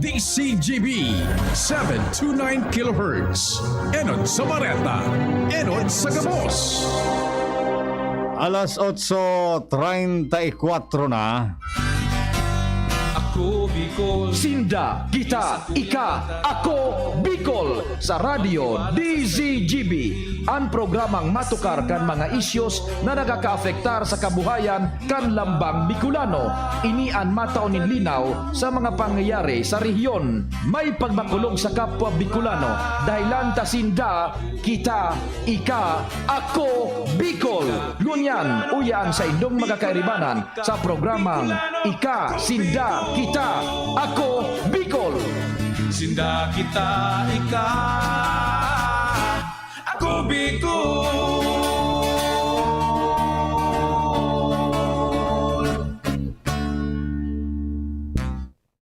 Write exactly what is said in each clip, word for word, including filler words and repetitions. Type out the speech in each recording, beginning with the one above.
D C G B, seven two nine kilohertz. Enot sa Bareta, enot sa gabos. Alas otso treinta y cuatro na. Ako Bicol. Sinda, kita, ika, ako, Bicol. Sa Radyo D Z G B, an programang matukar kan mga isyos na nakakaapektar sa kabuhayan kan lambang Bicolano. Ini an matao nin linaw sa mga pangyayari sa rehiyon. May pagbakulog sa kapwa Bicolano, dahelan ta sinda, kita, ika, ako, Bicol. Ngunyan, uya an saindong mga kairibanan sa programang Ika, Sinda, Kita, Ako, Bicol. Sinda, kita, ika, ako, Bicol.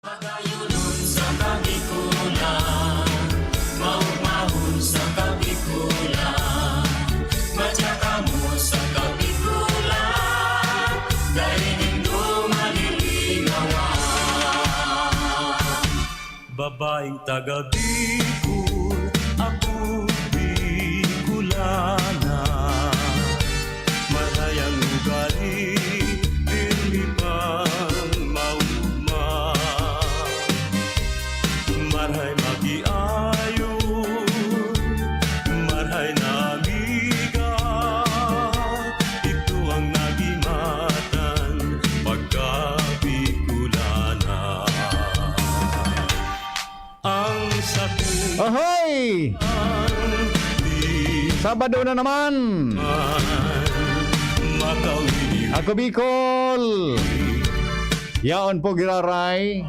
Padayonon sa Kabikulan, maugmahon sa Kabikulan, madya kamo sa Kabikulan, dai nindo malilinawan. Babaeng taga Bicol, ako Bicolana. Marhay ang ugali, pirmi pang maugma. Marhay makiayon, marhay na amiga, ito ang nagimatan pagka Bicolana. Ang sakit. Ahoy! Sabado na naman. Ako Bicol. Yaon po, giraray.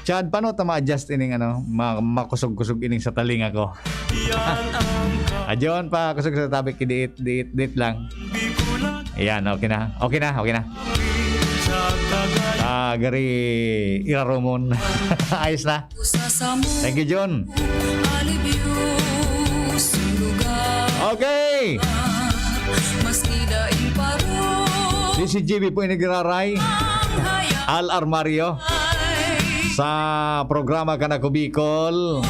Chad, paano ta ma-adjust ining ano, ma-, makusog-kusog ining sa talinga ko? Adyon pa, kusog sa tabi, kidiit, diit, diit lang. Ayan, okay na. Okay na, okay na. Ah, gari irarumon. Ayos na. Thank you, John. Okay. Maski daing paro. D C G B po ini giraray. Al Armario. Sa programa Kan Ako Bicol.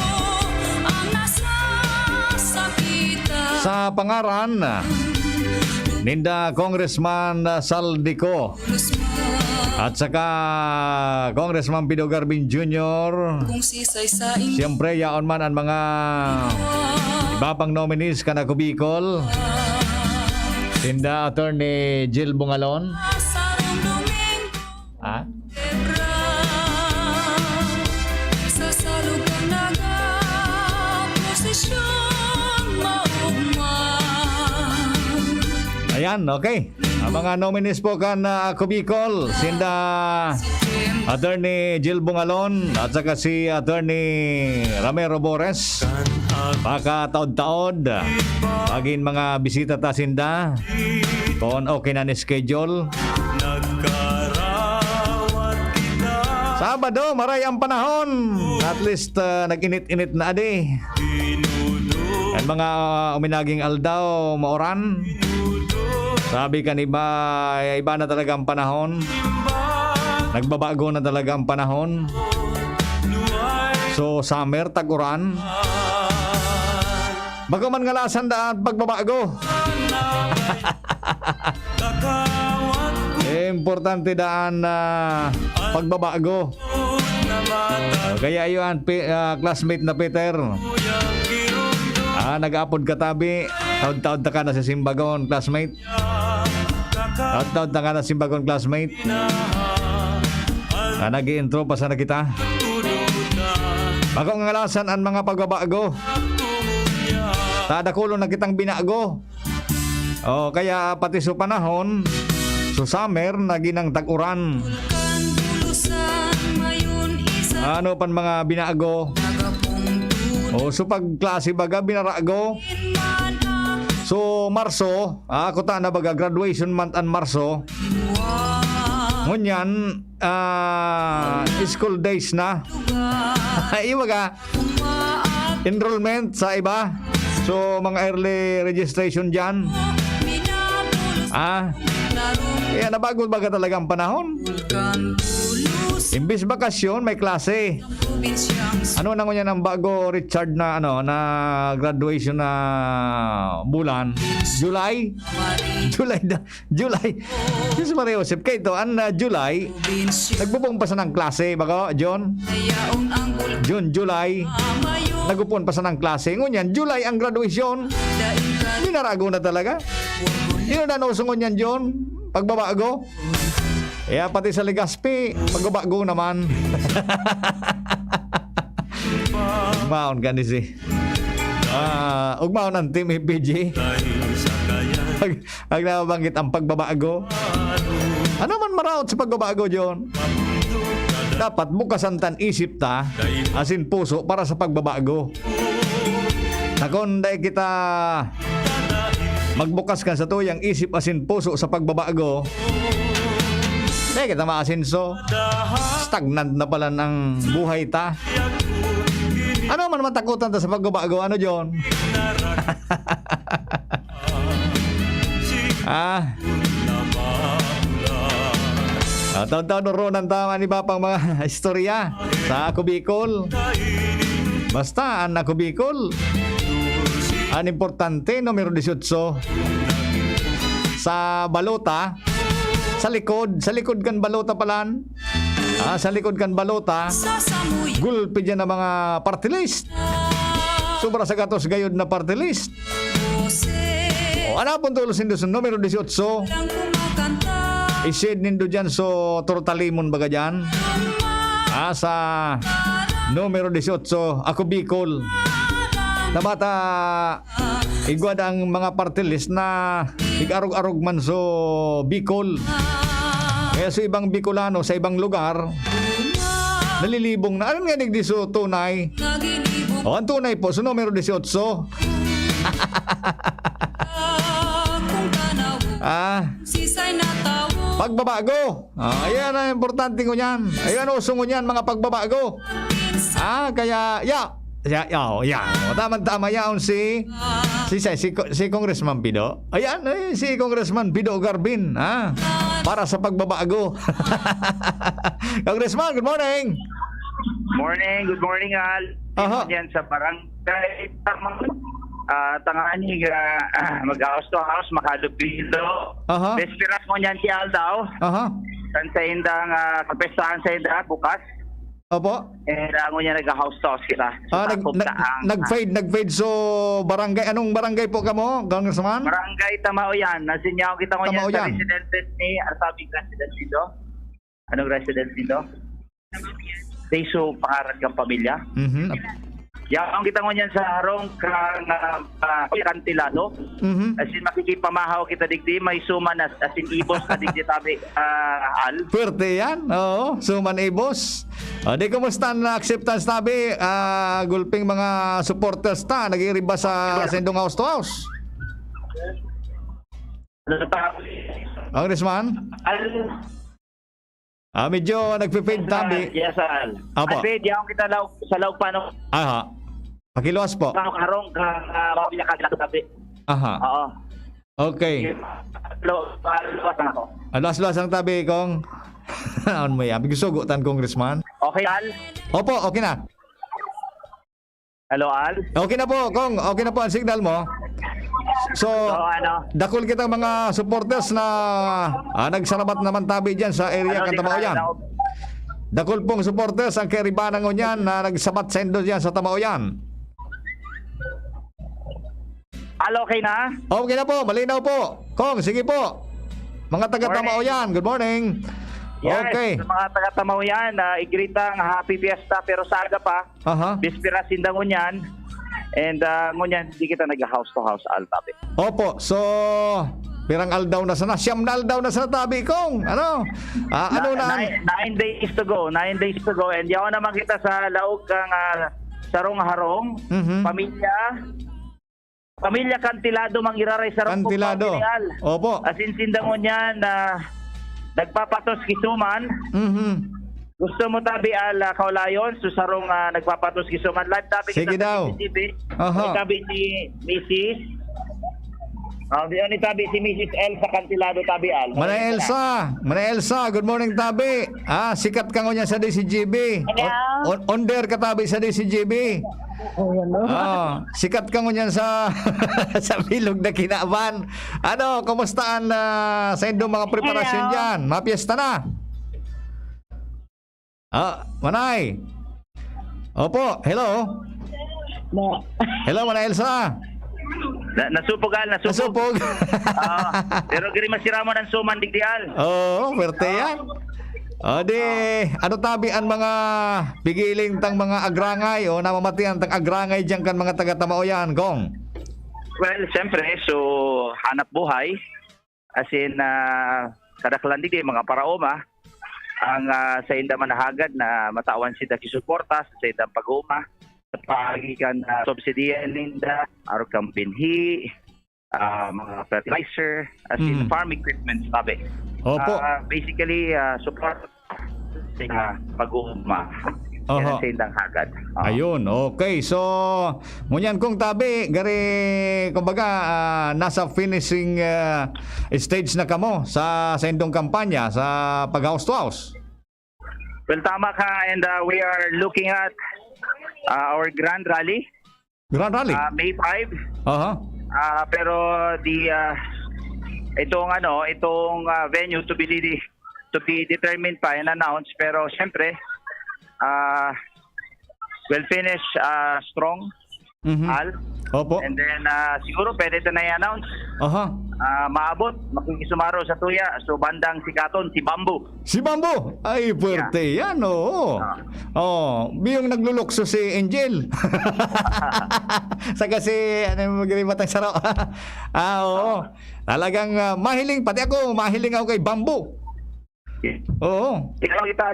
Ang nasasakitan. Sa pangaran ninda Congressman Saldico at saka Congressman Pido Garbin Junior. Kung sisay sa inyo. Siyempre, yaon man ang mga iba pang nominees kan Ako Bicol. Sinda Attorney Jill Bungalon. Sarong Domingo. Ha? Debra, sa salog kang nagaposisyon, maugma. Ayan, okay. Ang mga nominees po kan, ah, Ako Bicol, sinda Attorney Jill Bungalon at saka si Attorney Ramiro Bores. Pakataod-taod, magin mga bisita ta sinda. Kung okay na ni schedule. Nagkarawat kita. Sabado, maray ang panahon. At least, ah, nag-init-init na adi. Ang mga, ah, uminaging aldaw, mauran. Sabi kan iba, ay, iba na talaga ang panahon. Nagbabago na talaga ang panahon. So, summer, tag-uran. Bako man ngalasan daan pagbabago. Importante daan na pagbabago. Kaya iyo an pi-, ah, classmate na Peter. Ah, nag-aapod ka tabi. Taod-taod ta ka na sa simbagon, classmate. Taod-taod ta ka na simbagon, classmate. Ah, nag-i-intro pa sana kita. Bako ngalasan an mga pagbabago. Tadakulon na kitang binago. O, kaya pati so panahon, so summer, nagin ang tag-uran. Ano pan mga binago? O, so pagklase baga, binarago. So, Marso, ah, ako ta na baga, graduation month an Marso. Ngunyan, ah, school days na. Ibaga, enrollment sa iba. So, mga early registration dyan. Ah, kaya nabago baga talaga ang panahon. Imbis bakasyon, may klase. Ano na ngunyan ang bago, Richard, na, ano, na graduation na bulan? July? July na. July. Diyos Maria Joseph. Kaya ito, ang, ah, July, nagbubong pa sanang klase, bako, John? June, July, nagupon pa sanang klase. Ngunyan, July ang graduation. Binarago na talaga. Yun ang uso ngunyan, John. Pagbabago. Kaya pati sa Legazpi, pagbabago naman. Maon ka ni si. Ah, ugmaon ang Team F P G. Pag, pag nabanggit ang pagbabago. Ano man maraot sa pagbabago, John? Dapat bukasan tan isip ta, asin puso para sa pagbabago. Takon dai kita magbukas kan satuyang isip asin puso sa pagbabago, dai kita maasenso. Stagnant na pala ang buhay ta. Ano man matakutan ta sa pagbabago? Ano, John? Ah. Ah, taon-taon, oronan ta man iba pang mga istorya sa Ako Bicol. Basta, an Ako Bicol, an importante, numero dieciocho. Sa balota, sa likod, sa likod kan balota palan. Ah, sa likod kan balota, gulpi dyan ang mga party list. Sobra sa gatos gayod na party list. O, ano pong tulos nindo sa numero dieciocho? I-send nindo dyan sa Tortalimon baga dyan. Ah, sa numero dieciocho, Ako Bicol. Tabata, igwa ang mga party list na ig-arog-arog man sa Bicol. Kaya sa ibang Bicolano, sa ibang lugar, nalilibong na. Ano nga digdi sa tunay? O, ang tunay po, sa numero dieciocho. Ah, pagbabago. Ah, ayan ang importante ngunyan. Ayan, uso ngunyan, mga pagbabago. Ah, kaya, ya, ya, ya, oh, ya. Oh, tama-tama yaon si, si, si, si, si Congressman Pido. Ayan, eh, si Congressman Pido Garbin, ha? Para sa pagbabago. Congressman, good morning. Morning, good morning, Al. Aha. Yan sa barangay. Ah, tangani, ah, ah, mag-house to house, makadupilo. Aha. Best piras mo niyan si Al daw. Aha. San sa indang, ah, kapestahan sa inda, bukas. Opo. Eh, rango niya nag-house to house kita. So, Ah, nag-, takop nag-, ka ang, nag-fade, nag-fade. So, barangay, anong barangay po kamo, Congressman? Barangay Tamaoyan. Nasinyaw kita ngunyan sa Tamaoyan. Residente ni, ano sabi, residente dito? Anong residente dito? Daiso pangaran kang pamilya. Mhm. Yaon kita ngunyan sa harong kang, ah, ah, Kantilado. Mhm. As in, makikipamahaw kita digdi, may suman as, as in, ibos na digdi tabi, ah, Al. Puwerte yan. Oo, suman ibos. Ah, di, kumusta na acceptance tabi? Ah, gulping mga supporters ta, nag-iiriba sa sendong house to house. Ano tabi? Congressman? Al- Ah, medyo nagpe-fade tabi. Yes, sir. Apo. At pwede, yaon kita laog, sa laog pa, no? Aha. Pakiluwas po. Paano karong ka, ka, pamilya ka, tabi. Aha. Oo. Okay. Lo-, luwas na ako. Ah, luwas-luwas ang tabi, Kong. Ano mo yan? Gusto gutan, Congressman? Okay, Al? Opo, okay na. Hello, Al? Okay na po, Kong. Okay na po ang signal mo. So, So, ano? dakul kitang mga supporters na, ah, nagsarabat naman tabi dyan sa area Ano, kan di Tamaoyan. ka, ano? Dakul pong supporters ang kairibanan ngunyan na nagsabat saindo dyan sa Tamaoyan. Al, okay na? Okay na po, malinaw po. Kong, sige po. Mga taga Morning. Tamaoyan, good morning. Yes, Okay. sa mga taga Tamaoyan, ah, i-greet ang Happy Fiesta, pero sa aga pa, Aha. Bispera sinda ngunyan. And, ah, ngunyan, di kita nag-house to house, Al, tabi. Opo, so, pirang aldaw na sana? Siyam na aldaw na sana, tabi, Kong. Ano? Ah, ano Na-, na ang nine, nine days to go, nine days to go. And yaon naman kita sa laog kang, ah, sarong harong, Mhm. pamilya, pamilya Kantilado, mangiraray sarong Kantilado. Pagpapilial. Opo. As in, sinda ngunyan na nagpapatos kisuman. Mhm. Gusto mo tabi, Al, ah, kaulayon? So, sarong, ah, nagpapatos kisuman. Live tabi Sige kita sa daw. C C T V. Aha. May tabi si Missus. Oh, di ni tabi si Missus Elsa Cantilado, tabi, Al. Manay Elsa, Manay Elsa, good morning, tabi. Ah, sikat ka ngunyan sa D C G B. Hello. On, on, on there ka, tabi, sa D C G B. Oh, hello. Ah, sikat ka ngunyan sa sa bilog na kinaban. Ano, kumusta ang, ah, sa indong mga preparasyon Hello. diyan? Mapiesta na. Ah, Manay. Opo, hello. Na. Hello, Manay Elsa. Na, nasupog, Al, nasupog. Nasupog. Ah, pero giri masiramon ang suman, digdi, Al. Oo, pwerte yan. O di, ano tabi ang mga pigiling tang mga agrangay o namamatian tang agrangay diyan kan mga taga Tamaoyan, Gong? Well, siyempre, so, hanap buhay. As in, ah, kadaklan digdi, mga paraoma. Ang, ah, sainda man nahagad na matawan sinda kisuporta sa saindang pag-uuma. Sa paagi kan, ah, subsidiya ninda, arog kan binhi, ah, mga fertilizer, as in Mm. farm equipments, tabi. Opo. Ah, basically, ah, support sa pag-uuma. Oho. Yan ang saindang hagad. Ah. Ayun, okay. So, ngunyan kung tabi, gari, kumbaga, ah, nasa finishing, ah, stage na kamo sa, sa indong kampanya, sa pag-house to house. Well, tama ka, and, ah, we are looking at, ah, our grand rally. Grand rally? Ah, May five. Aha. Ah, pero di, ah, itong ano, itong, ah, venue to be de-, to be determined pa and announced. Pero siyempre, ah, we'll finish, ah, strong, Mhm. Al. Opo. And then, ah, siguro pwede ito na i-announce. Aha. Ah, maabot, makikisumaro sa tuya. So, bandang sikaton, si Bamboo. Si Bamboo? Ay, puwerte yan, oo. Ah. Oh, yung naglulukso si Angel. Saka si, ano yung magribat ang saro? Ah, oo. Ah. Talagang, ah, mahiling, pati ako, mahiling ako kay Bamboo. Oo. Ikaw, ikaw.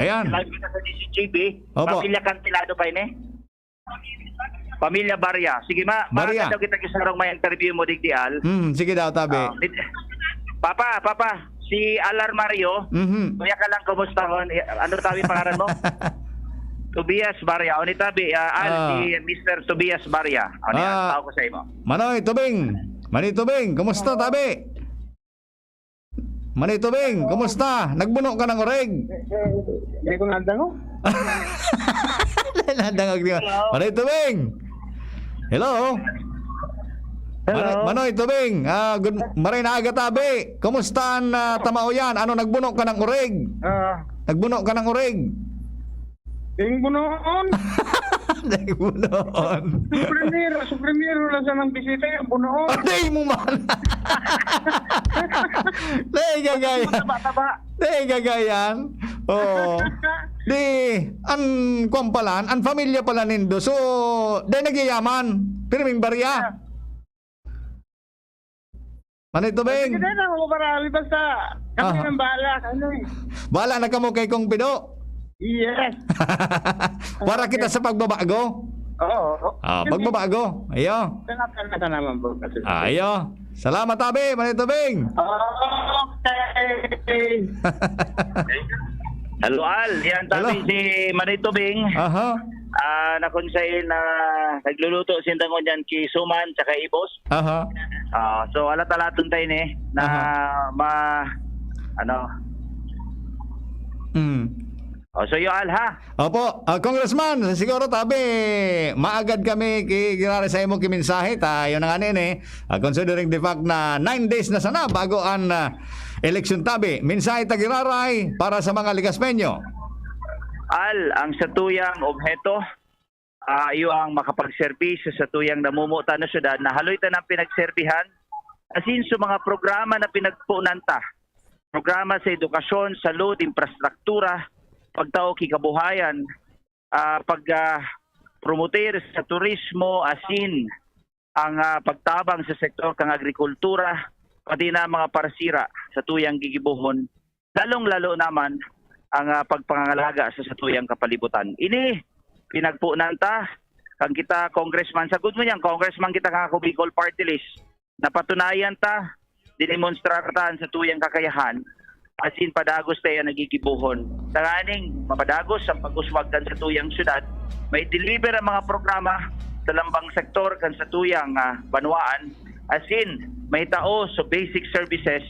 Ayan. Live kita sa D C G B. Opo. Pamilya Cantilado pa ini. Pamilya Barya. Sige, ma-, Barya. Maaga daw kita kisarong may interview mo, digdi, Al. Hmm, sige daw, tabi. Ah, mit-, Papa, Papa, si Alar Mario, Mhm. kuya ka lang, kumusta hon? I-, ano tabi pangaran mo? Tobias Barya. O ni tabi, ah, Al, Ah. si Mister Tobias Barya. O ni, Ah. tao ko sa imo. Manoy Tubing. Manoy Tubing, kumusta, tabi? Manoy Tubing, kumusta? Nagbuno ka ng urig? Eh, eh, hindi ko nadangog. Nadangog niya. Hello? Manoy Tubing! Hello? Hello? Manoy, Manoy Tubing, ah, good, maray na aga, tabi. Kumusta ang, ah, Tamaoyan? Ano, nagbuno ka ng urig? Ah. Nagbuno ka ng urig? Ding bunoon. Ding bunoon. Su primero, su primero lang sanang bisita, yung bunoon. Ay, mo man. Dai gagay. Taba, taba. Dai gagayan. Oo. Di, an, kwan pala, an familia pala nindo. So, dai nagyayaman. Pirming barya. Yeah. Manoy Tubing. Sige na, ako marami. Basta kami Ah. nang bahala. Ano eh? Bahala na kamo kay Kong Pido. Yes. Para kita Okay. sa pagbabago. Oo. Ah, Sige. pagbabago. Ayo. Salamat na naman po. Ah, ayo. Salamat, tabi, Manoy Tubing. Okay. Hello, Al. Yan, tabi Hello. si Manoy Tubing. Aha. Ah, na kung saan na nagluluto sinda ngunyan ki Suman tsaka Ibos. Aha. Ah, so, alat-alaton tayo ni na Aha. ma-, ano. Mm. Oh, so, yo, Al, ha? Opo. Ah, Congressman, siguro, tabi, maagad kami ki-, giraray sa imo ki mensahe. Ta, yun na nga, nene. Ah, considering the fact na nine days na sana bago ang, ah, eleksyon, tabi, mensahe ta giraray para sa mga Legazpeño. Al, ang satuyang obheto, ah, iyo ang makapagserbisyo sa tuyang namumutan na syudad na haloy ta nang pinagserbihan, asin sa mga programa na pinagpunan ta. Programa sa edukasyon, salud, infrastruktura, pagtao ki kabuhayan, ah, pag, ah, promoter sa turismo, asin ang, ah, pagtabang sa sektor kang agrikultura, pati na mga parsira sa tuyang gigibohon, lalong-lalo naman ang, ah, pagpangangalaga sa satuyang kapalibutan. Ini, pinagpunan ta, kang kita, congressman, sagod mo niyan, congressman kita kang ako Bicol Party List, napatunayan ta, dinemonstrar ta an satuyang kakayahan, asin padagos ta yan nagigibohon. Tanganing mapadagos ang pag-uswag kan satuyang syudad, may deliver ang mga programa sa lambang sektor kan satuyang, ah, banwaan, As in, may tao sa basic services,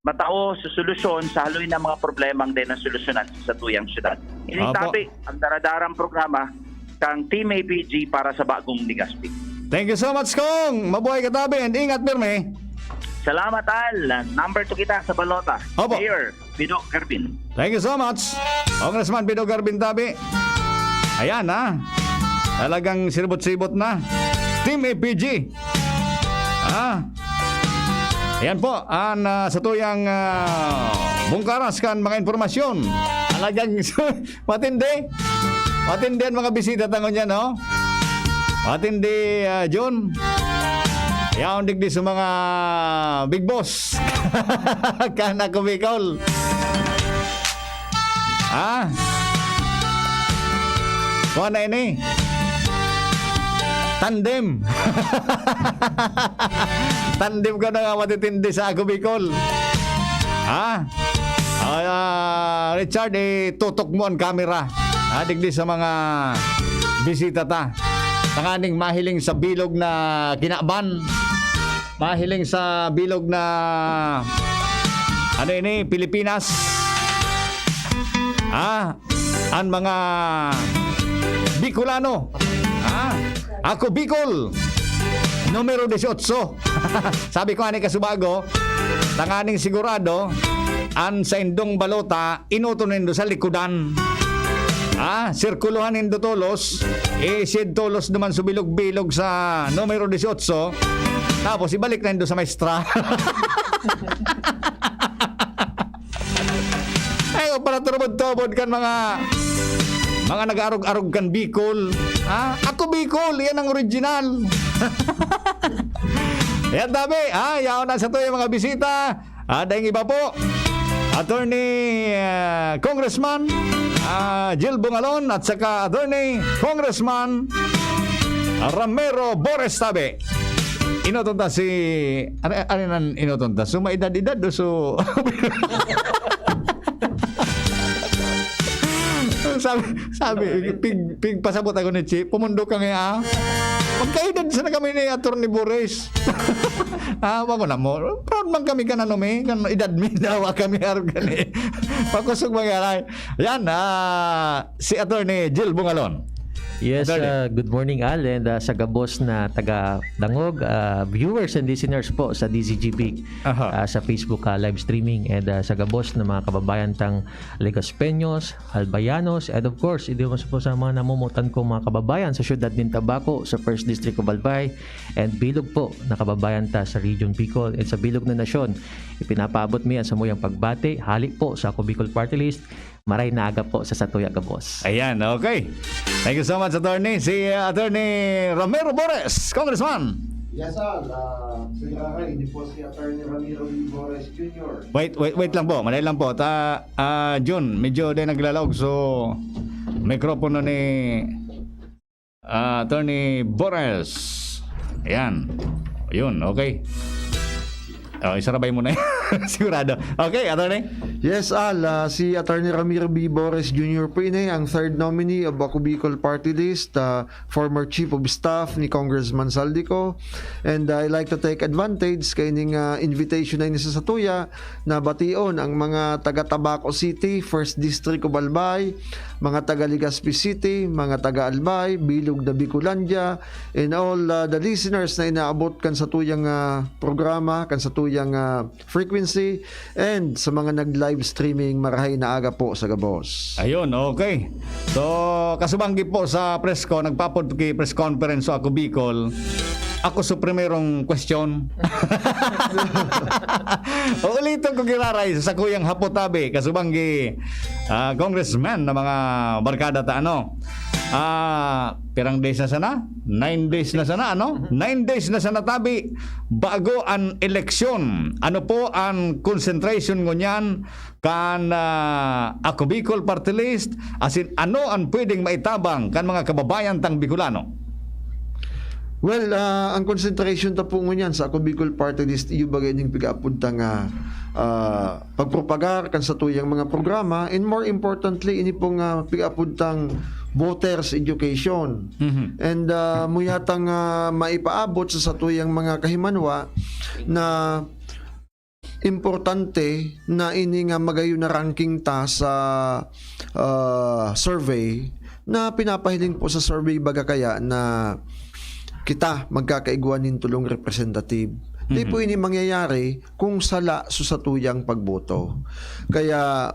matao sa solusyon sa haloy na mga problemang dai nasolusyonan sa satuyang syudad. Ini Apo. Tabi ang daradarang programa kang Team A P G para sa Bagong Legazpi. Thank you so much, Kong. Mabuhay ka tabi and ingat pirmi. Salamat, Al. Number two kita sa balota. Opo. Mayor Bido Garbin. Thank you so much, Congressman Bido Garbin Tabi. Ayan, ha. Talagang siribot-sibot na. Team A P G. Ah. Ayan po, ang, ah, satuyang, ah, bungkaras kan mga impormasyon. Talagang matindi. Matindi ang mga bisita ta ngunyan, no? Matindi, ah, Jun. Yaon digdi sa mga big boss. Kan Ako Bicol. Ha? Kung ano ini? Tandem. Tandem ka na nga matitindi sa Ako Bicol. Ha? Ah, Richard, eh, tutok mo ang kamera. Ha? Digdi sa mga bisita ta. Tanganing mahiling sa bilog na kinaban. Mahiling sa bilog na, ano ini, Pilipinas. Ah, ang mga Bicolano. Ah, Ako Bicol, numero dieciocho. Sabi ko ani kasubago, tanganing sigurado, ang saindong balota, inoton nindo sa likodan. Ah, sirkuluhan nindo tolos, isid tolos naman sa bilog-bilog sa numero dieciocho, tapos ibalik na nindo sa maestra. Ay, o, para turubod-tubod kan mga, mga nag-arog-arog kan Bicol. Ha? Ako Bicol, yan ang original. Yan, tabi. Ha? Yaon na sa tuyo mga bisita. Ah, daing iba po. Attorney, ah, Congressman, ah, Jill Bungalon at saka Attorney Congressman Ramiro Bores Tabe. Inoton ta si, ano, ano nan inoton ta? So, maedad-edad o so? Sabi, sabi, pig, pigpasabot ako ni Chi, "Pumundo ka nga, ah." Magkaedad sana kami ni Attorney Bores. Ah, wako na mo. Proud man kami kan ano mi, kan edad mi daw kami arog gani. Pakusog mangyari. Yan, ah, si Attorney Jill Bungalon. Yes, Attorney. Uh, good morning, Al, and, uh, sa gabos na taga Dangog, uh, viewers and listeners po sa D Z G P, Aha. uh, sa Facebook, uh, live streaming, and, uh, sa gabos na mga kababayan tang Legazpeños, Albayanos, and of course, idiomas po sa mga namumutan kong mga kababayan sa siyudad nin Tabaco, sa First District of Albay, and bilog po na kababayan ta sa Region Bicol and sa bilog na nasyon. Ipinapaabot mi an samuyang pagbati, hali po sa Ako Bicol Party List, maray na aga po sa satuya gabos. Ayan, okay. Thank you so much, Attorney. Si, uh, Attorney Ramiro Bores, Congressman. Yes, sir. Uh, si Raray, hindi po si Attorney Ramiro B. Bores Junior. Wait, wait, wait lang po. Malay lang po. Ta, ah, Jun, medyo din naglalaog. So, mikropono ni, ah, Attorney Bores. Ayan. Yun, okay. Oh, isarabay mo na. Sigurado. Okay, Attorney? Yes, Al. Ah, si Attorney Ramiro B. Bores Junior po ini, ang third nominee of Ako Bicol Party List, ah, former Chief of Staff ni Congressman Zaldy Co. And, ah, I like to take advantage kaining, ah, invitation na ini sa satuya na bation ang mga taga Tabaco City, First District of Albay, mga taga Legazpi City, mga taga Albay, Bilog na Bicolandia, and all, ah, the listeners na inaabot kan satuyang, ah, programa, kan satuyang, ah, frequency, and sa mga nag-live streaming, marahay na aga po sa gabos. Ayun, okay. So, kasubanggi po sa press co, nagpapod ki press conference so Ako Bicol. Ako sa primerong question. Uuliton ko giraray sa sakuyang hapot tabi, kasubanggi, ah, congressman na mga barkada ta, ano. Ah, pirang days na sana? Nine days na sana, ano? Nine days na sana tabi bago an eleksyon. Ano po an concentration ngunyan kan, ah, Ako Bicol Party List? Asin ano an pwedeng maitabang kan mga kababayan tang Bicolano? Well, ah, ang concentration ta po ngunyan sa Ako Bicol Party List, iyo baga ining pigaapod ta nga, ah, pagpropagar kan satuyang mga programa, and more importantly, ini pong, ah, pigaapod tang voters education. Mhm. And, ah, muyatang, ah, maipaabot sa satuyang mga kahimanwa na importante na ini nga magayon na ranking ta sa, ah, survey, na pinapahiling po sa survey baga kaya na kita magkakaigwa nin tulong representative. Di Mhm. po ini mangyayari kung sala sa satuyang pagboto. Kaya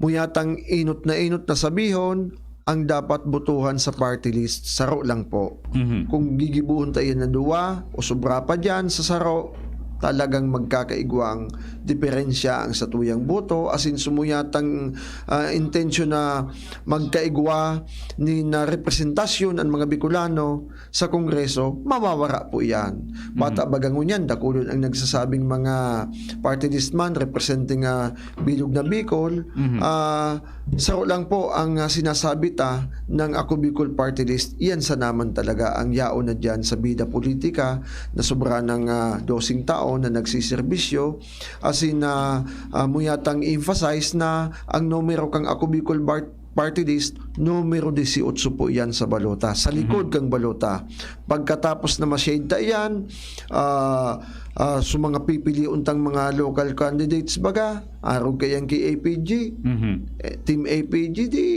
muyatang inot na inot na sabihon, ang dapat botohan sa party list, saro lang po. Mhm. Kung gigibohon ta iyan na duwa o sobra pa diyan sa saro, talagang magkakaigwang diferensya ang satuyang boto, asin sumuyatang, ah, intensyon na magkaigwa nin, ah, representasyon ang mga Bicolano sa Kongreso, mawawara po iyan. Bata Mhm. baga ngunyan, dakulon ang nagsasabing mga party list man, representing, ah, bilog na Bicol. Mhm. Ah, saro lang po ang, ah, sinasabi ta ng Ako Bicol Party List. Iyan sana man talaga ang yaon na diyan sa bida politika na sobra ng, ah, doseng taon na nagsiserbisyo. Asin, ah, ah, muyatang i-emphasize na ang numero kang Ako Bicol Bar-, Party List, numero dieciocho po iyan sa balota, sa likod Mhm. kang balota. Pagkatapos na ma-shade ta iyan, ah, ah, sa mga pipilion tang mga local candidates baga, arog kaiyan ki A P G, Mhm. eh, Team A P G, di,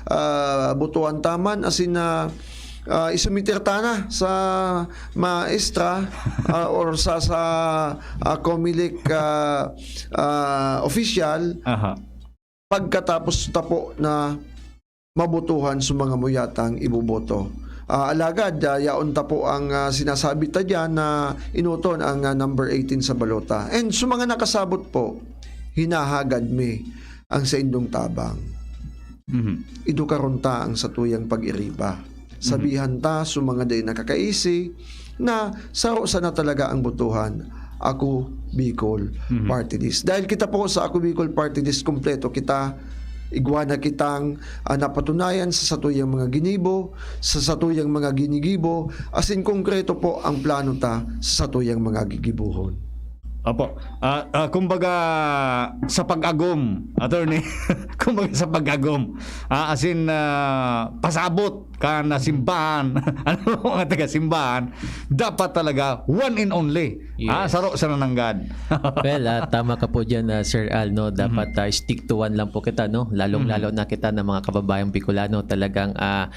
ah, botohan ta man, asin na, ah, isumiter ta na sa maestra, ah, or sa, sa, ah, Comelec, ah, ah, official, Aha. pagkatapos ta po na mabotohan sa mga muyatang iboboto. Ah, alagad, ah, yaon ta po ang, ah, sinasabi ta diyan na inoton ang, ah, number eighteen sa balota. And sa mga nakasabot po, hinahagad mi ang saindong tabang. Mhm. Edukaron ta ang satuyang pag-iriba. Mhm. Sabihan ta sa mga dai nakakaisi na saro sana talaga ang botohan, Ako Bicol Mhm. Party List. Dahil kita po sa Ako Bicol Party List, kompleto kita, igwa na kitang, ah, napatunayan sa satuyang mga ginibo, sa satuyang mga ginigibo, asin konkreto po ang plano ta sa satuyang mga gigibohon. Opo. Ah, ah, kumbaga, sa pag-agom, attorney. Kumbaga, sa pag-agom. Ah, as in, ah, pasabot ka na simbahan. Ano, mga taga-simbahan, dapat talaga one and only. Ah, Yes. saro sa nananggad. Well, ah, tama ka po dyan, ah, Sir Al, no? Dapat, Mhm. ah, stick to one lang po kita, no? Lalong-lalo Mhm. na kita na mga kababayang Bicolano, talagang, ah,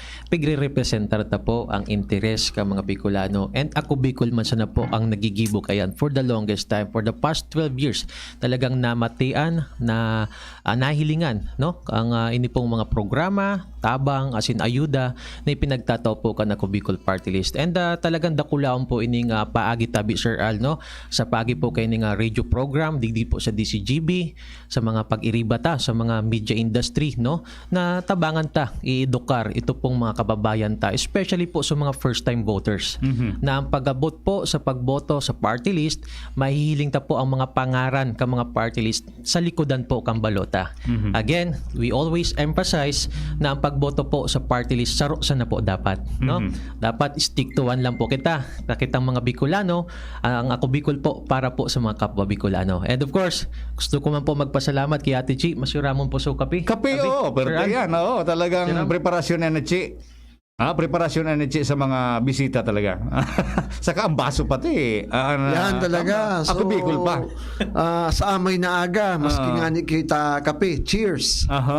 pigre-representar ta po ang interes ka mga Bicolano. And Ako Bicol man sana po ang nagigibo kayan for the longest time, for the past twelve years. Talagang namatian, na, ah, nahilingan, no? Ang, ah, ini pong mga programa, tabang, asin ayuda na ipinagtatao po kan Ako Bicol Party List. And, ah, talagang dakulaon po ining, ah, paagi tabi, Sir Al, no? Sa paagi po kaining, ah, radio program, digdi po sa D C G B, sa mga pag-iriba ta, sa mga media industry, no? Na tabangan ta, iedukar ito pong mga kababayan ta, especially po sa mga first-time voters, Mhm. na ang pag-abot po sa pagboto sa party list, mahihiling ta po ang mga pangaran ka mga party list sa likodan po kan balota. Mhm. Again, we always emphasize na ang pagboto po sa party list saro sana po dapat, no? Mhm. Dapat stick to one lang po kita. Nakitang mga Bicolano, ang Ako Bicol po para po sa mga kapwa Bicolano. And of course, gusto ko man po magpasalamat kay Ate Chi, masiramon po sa kape. Kape, Kape, oo, pero Sir Al. yan, oo, talagang Sir Al. preparasyon na ni Chi. Ah, preparasyon na ni Chi sa mga bisita talaga. Saka ang baso pati, ah, na, Yan talaga. Ako So, Bicol pa. ah, sa amay na aga, maski Ah. nga ni kita kape. Cheers. Aha.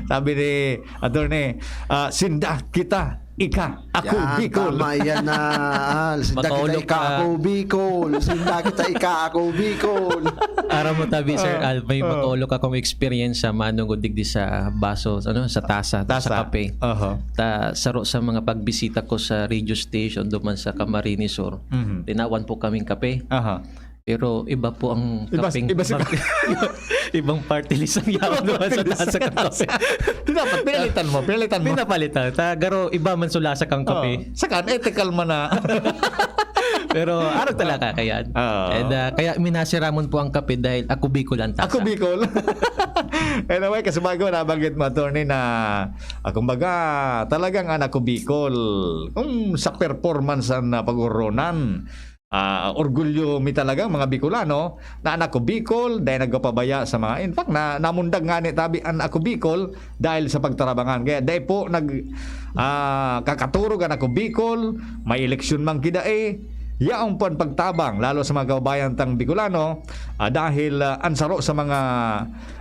Sabi ni Attorney, ah, "Sinda kita, ika, ako, Yan, Bicol." tama yan na. Ah, sinda kita, Makaulog ika, ka. ako, Bicol. Sinda kita, ika, ako, Bicol. Aram mo tabi, Sir Ah, Al, may ah. makaulog akong experience sa manungod digdi sa baso, ano, sa tasa, Tasa. sa kape. Aha. Ta, saro sa mga pagbisita ko sa radio station duman sa Camarines Sur, Mhm. tinawan po kaming kape. Aha. Pero iba po ang Iba, kapeng iba si ibang, ibang party list ang yaon Ibang naman sa party list. lasa kang kape. Di dapat, pinalitan mo, pinalitan mo. Pinapalitan. Ta, garo, iba man sa lasa kang kape. Oh, saka, ethical man na. Pero arog talaga kayan. Oo. And, ah, kaya minasiramon po ang kape dahil ako Bicol ang tasa. Ako Bicol. Anyway, kasi bago nabanggit mo, attorney, na, ah, kumbaga, talagang anak ko Bicol. Kung sa performance ang, ah, pag-urunan, ah, orgulyo mi talaga, mga Bicolano, na anak ko Bicol, dahil nagpapabaya sa mga, in fact, na, namundag nga ni tabi ang ako Bicol, dahil sa pagtarabangan. Kaya dai po nag, ah, kakaturog an ako Bicol, may eleksyon man kidai, yaon po an pagtabang, lalo sa mga kababayan tang Bicolano, ah, dahil, ah, an saro sa mga,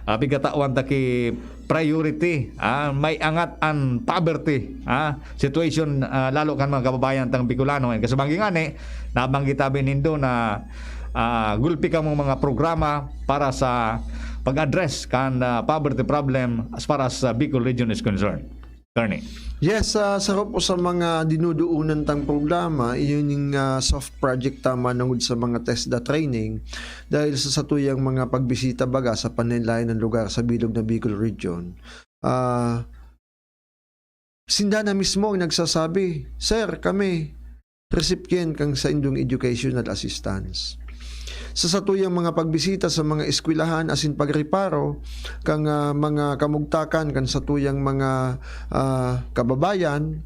ah, pigatawan ta ki priority, ah, may angat an poverty, ah, situation, ah, lalo kan mga kababayan tang Bicolano. And kasubanggi ngani, nabanggit tabi nindo na, ah, gulpi kamong mga programa para sa pag-address kan, ah, poverty problem as far as, ah, Bicol region is concerned. Attorney. Yes, ah, saro po sa mga dinudoonan tang programa, iyon yung, ah, soft project ta manungod sa mga TESDA training dahil sa satuyang mga pagbisita baga sa panlaen-laen na lugar sa bilog na Bicol Region. Ah, sinda na mismo ang nagsasabi, "Sir, kami, recipient kan saindong educational assistance." Sa satuyang mga pagbisita sa mga eskwelahan asin pagreparo kan, ah, mga kamugtakan kan satuyang mga, ah, kababayan,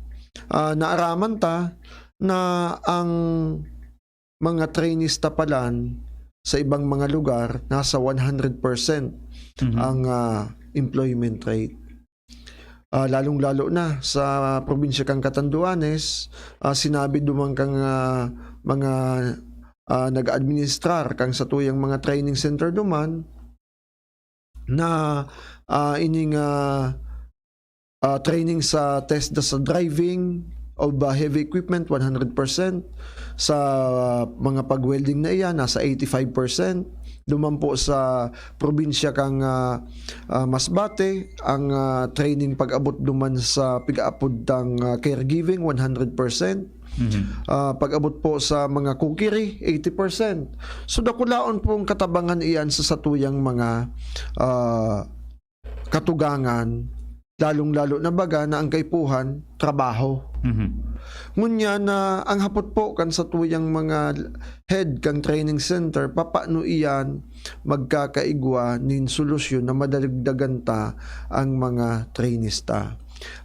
ah, naaraman ta na ang mga trainees ta palan sa ibang mga lugar, nasa one hundred percent Mhm. ang, ah, employment rate. Ah, lalong-lalo na sa probinsya kan Catanduanes, ah, sinabi duman kan, ah, mga, ah, nag-aadministrar kan satuyang mga training center duman na, ah, ining, ah, ah, training sa TESDA sa driving of, ah, heavy equipment, one hundred percent. Sa mga pag-welding na iyan, nasa eighty-five percent. Duman po sa probinsya kan, ah, ah, Masbate, ang, ah, training pag-abot duman sa pig-aapod tang, ah, caregiving, one hundred percent. Mhm. Ah, pag-abot po sa mga cookery, eighty percent. So, dakulaon pong katabangan iyan sa satuyang mga, ah, katugangan, lalong-lalo na baga na ang kaipuhan, trabaho. Mhm. Ngunyan na ang hapot po kan satuyang mga head kan training center, papaano iyan magkakaigwa nin solusyon na madagdagan ta ang mga trainees ta?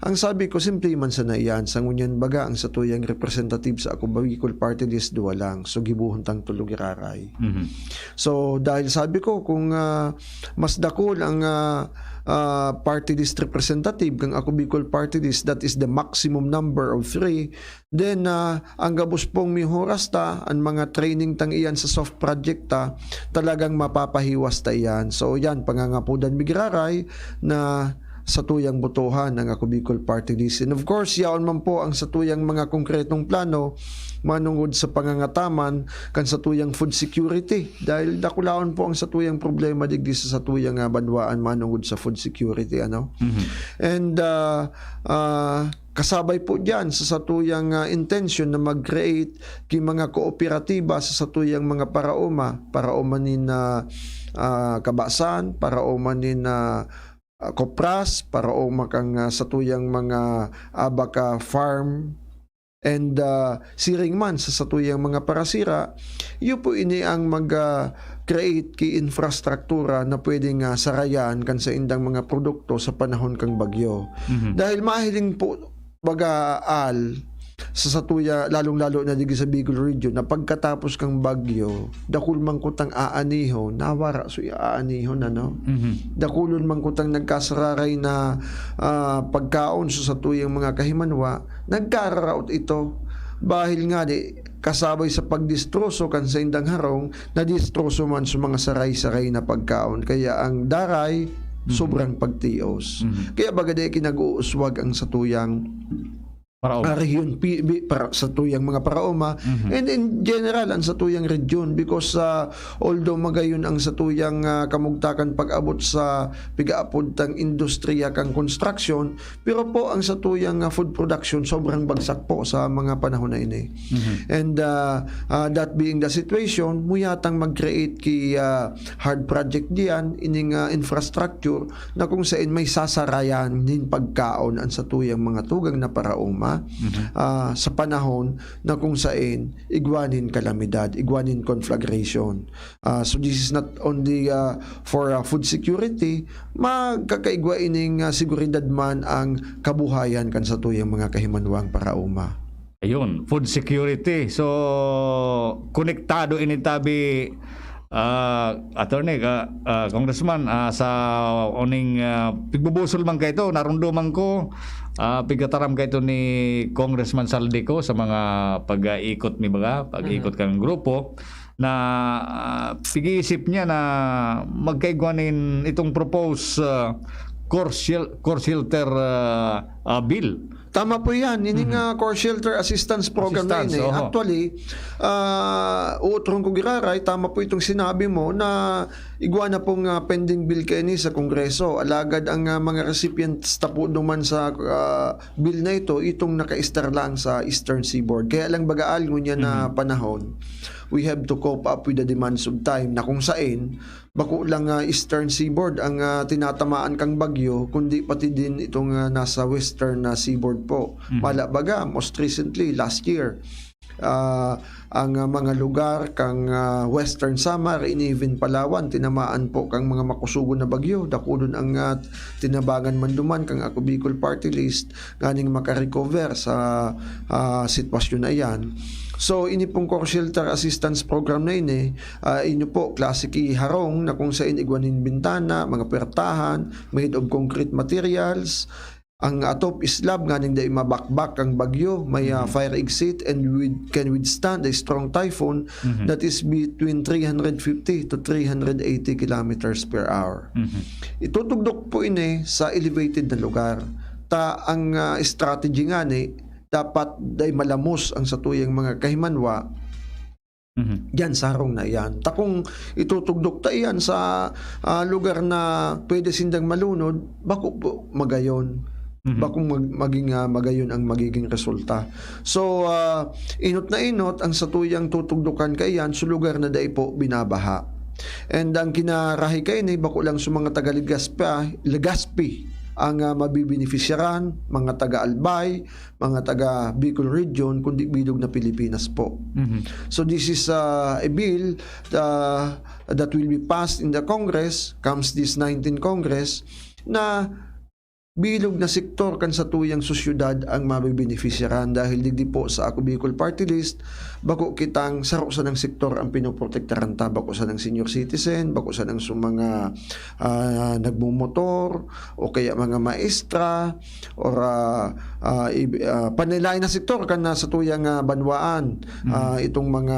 Ang sabi ko, simple man sana iyan. Sa ngunyan baga, ang satuyang representative sa Ako Bicol Party List, duwa lang. So, gibohon tang tulo giraray. Mhm. So, dahil sabi ko, kung, ah, mas dakul ang, ah, ah, party list representative kan Ako Bicol Party List, that is the maximum number of three, then, ah, ang gabos pong mihoras ta, ang mga training tang iyan sa soft project ta, talagang mapapahiwas ta iyan. So, yan, pangangapodan mi giraray na satuyang botohan ang Ako Bicol Party List. And of course, yaon man po ang satuyang mga konkretong plano manungod sa pangangataman kan satuyang food security. Dahil dakulaon po ang satuyang problema digdi sa satuyang, ah, banwaan manungod sa food security, ano? Mhm. And, ah, ah, kasabay po diyan sa satuyang, ah, intention na mag-create ki mga kooperatiba sa satuyang mga paraoma, paraoma nin, ah, ah, kabasan, paraoma nin, ah, ah, kopras, paraoma kan, ah, satuyang mga abaca farm, and, ah, siring man sa satuyang mga parasira, iyo po ini ang mag, ah, create ki infrastruktura na pwedeng, ah, sarayan kan saindang mga produkto sa panahon kan bagyo. Mhm. Dahil mahiling po, baga, Al, sa satuya, lalong-lalo na digdi sa Bicol Region, na pagkatapos kan bagyo, dakul man kutang aanihon, nawara so aanihon, ano? Mhm. Dakulon man kutang nagkasararay na, ah, pagkaon sa satuyang mga kahimanwa, nagkararaot ito. Bahil nga di, kasabay sa pagdistroso kan saindang harong, nadistroso man sa mga saray-saray na pagkaon. Kaya ang daray, Mhm. sobrang pagtios. Mhm. Kaya baga di kinag-uuswag ang satuyang Paraoma. ah, rehiyon, pi-, bi-, para, satuyang mga paraoma. Mhm. And in general, ang satuyang region, because, ah, although magayon ang satuyang, ah, kamugtakan pag-abot sa pigaapod tang industriya kang construction, pero po ang satuyang, ah, food production sobrang bagsak po sa mga panahon na ini. Mhm. And, ah, ah, that being the situation, muyatang mag-create ki, ah, hard project diyan, ining, ah, infrastructure na kung sain may sasarayan nin pagkaon ang satuyang mga tugang na paraoma. Mhm. ah, sa panahon na kung saen igwa nin kalamidad, igwa nin conflagration. Ah, so this is not only, ah, for, ah, food security, magkakaigwa ining, ah, seguridad man ang kabuhayan kan satuyang mga kahimanwang paraoma. Ayun, food security. So, konektado ini tabi, ah, attorney, ka-, ah, congressman, ah, sa uning, ah, pigbubusol man kaito, narumduman ko, ah, pigkataram kaito ni Congressman Zaldy Co sa mga pag-ikot mi baga, pag-ikot Mhm. kan grupo, na, ah, pig-iisip niya na magkaigwa nin itong proposed, ah, core shel-, core shelter, ah, ah, bill. Tama po yan. Ining, Mhm. ah, core shelter assistance program na Assistance, ini. oho. Actually, ah, uutron ko giraray, tama po itong sinabi mo na igwa na pong, ah, pending bill kaini sa Kongreso. Alagad ang, ah, mga recipients ta po duman sa, ah, bill na ito, itong naka-star lang sa Eastern Seaboard. Kaya lang baga, Al, ngunyan na Mhm. panahon, we have to cope up with the demands of time na kung saen, bako lang, ah, Eastern Seaboard ang, ah, tinatamaan kang bagyo, kundi pati din itong, ah, nasa Western na Seaboard po. Mhm. Mala baga, most recently, last year, ah, ang, ah, mga lugar kang, ah, Western Samar, and even Palawan, tinamaan po kang mga makusugon na bagyo. Dakulon ang, ah, tinabangan man duman kang Ako Bicol Party List nganing makarecover sa, ah, sitwasyon na iyan. So, ini pong Core Shelter Assistance Program na ini, ah, inyo po, klase ki harong na kung saen igwa nin bintana, mga puwertahan, made of concrete materials, ang atop slab nganing dai mabakbak ang bagyo, may, ah, Mhm. fire exit and with, can withstand a strong typhoon Mhm. that is between three hundred fifty to three hundred eighty kilometers per hour. Mhm. Itutugdok po ini sa elevated na lugar. Ta ang, ah, strategy ngani, dapat dai malamos ang satuyang mga kahimanwa Mhm. diyan sa harong na iyan. Ta kung itutugdok ta iyan sa, ah, lugar na pwede sindang malunod, bako po magayon. Mhm. Bakong mag-, maging, ah, magayon ang magiging resulta. So, ah, inot na inot ang satuyang tutugdokan kaiyan sa lugar na dai po binabaha. And ang kinarahay kaini, bako lang sa mga taga Legazpi, Legazpi ang, ah, mabibenepisyaran, mga taga Albay, mga taga Bicol Region, kundi bilog na Pilipinas po. Mhm. So this is, ah, a bill, ah, that will be passed in the Congress, comes this nineteen Congress, na bilog na sektor kan satuyang sosyedad ang mabebenepisyaran dahil digdi po sa Ako Bicol Party List, bako kitang saro sanang sektor ang pinoprotektaran ta, bako sanang senior citizen, bako sanang sa mga, ah, nagmomotor, o kaya mga maestra, or, ah, ah, ib-, ah, panlaen na sektor kan na satuyang, ah, banwaan, Mhm. ah, itong mga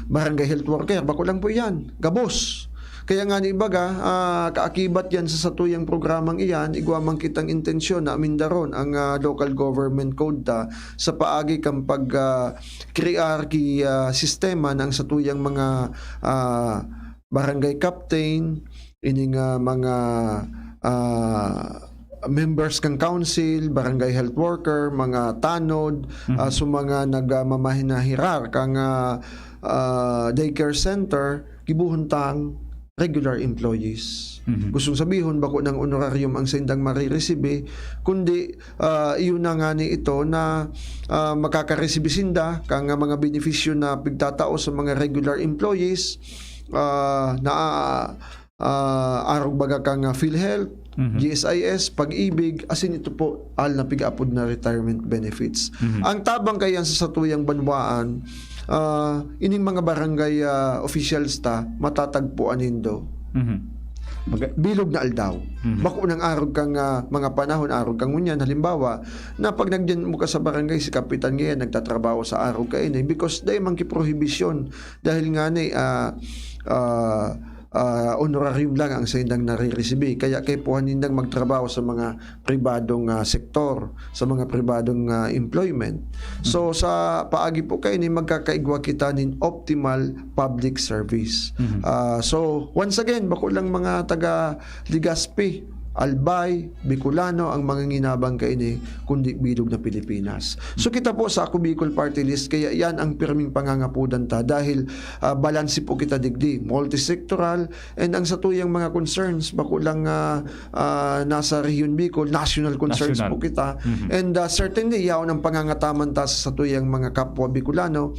barangay health worker, bako lang po iyan, gabos. Kaya ngani baga, ah, kaakibat yan sa satuyang programang iyan, igwa man kitang intensyon na amindaron ang, ah, local government code ta sa paagi kan pag, ah, krear ki, ah, sistema na ang satuyang mga, ah, barangay captain, ining, ah, mga, ah, members kan council, barangay health worker, mga tanod, Mhm. ah, so mga nagmamahinahirar kang, ah, ah, daycare center, gibohon tang regular employees. Mhm. Gustong sabihon, bako nang honorarium ang saindang mariresibi, kundi, ah, iyo na ngani ito na, ah, makakaresibi sinda kang mga benepisyo na pigtatao sa mga regular employees, ah, na, ah, arog baga kang, ah, PhilHealth, Mhm. G S I S, Pag-ibig, asin ito po, al na pig-apod na retirement benefits. Mhm. Ang tabang kaiyan sa satuyang banwaan, ah, ining mga barangay, ah, officials ta, matatagpuan nindo. Mhm. Maga- Bilog na aldaw. Mhm. Bako nang arog kang, ah, mga panahon, arog kang ngunyan. Halimbawa, na pag nagyan mo ka sa barangay, si kapitan ngayon nagtatrabaho sa arog kaini because dai man ki prohibisyon. Dahil ngani, ah, ah, ah, honorarium lang ang saindang nariresibi. Kaya kaipuhan nindang magtrabaho sa mga pribadong, ah, sektor, sa mga pribadong, ah, employment. So, Mhm. sa paagi po kaini, magkakaigwa kita nin optimal public service. Mhm. Ah, so, once again, bako lang mga taga Legazpi, Albay, Bicolano ang manginginabang kaini, kundi bilog na Pilipinas. So kita po sa Ako Bicol Party List, kaya yan ang pirming pangangapodan ta dahil ah, balanse po kita digdi, multisectoral, and ang satuyang mga concerns, bako lang ah, ah, nasa Rehiyon Bicol, national concerns National. po kita. Mhm. And ah, certainly, yaon ang pangangataman ta sa satuyang mga kapwa Bicolano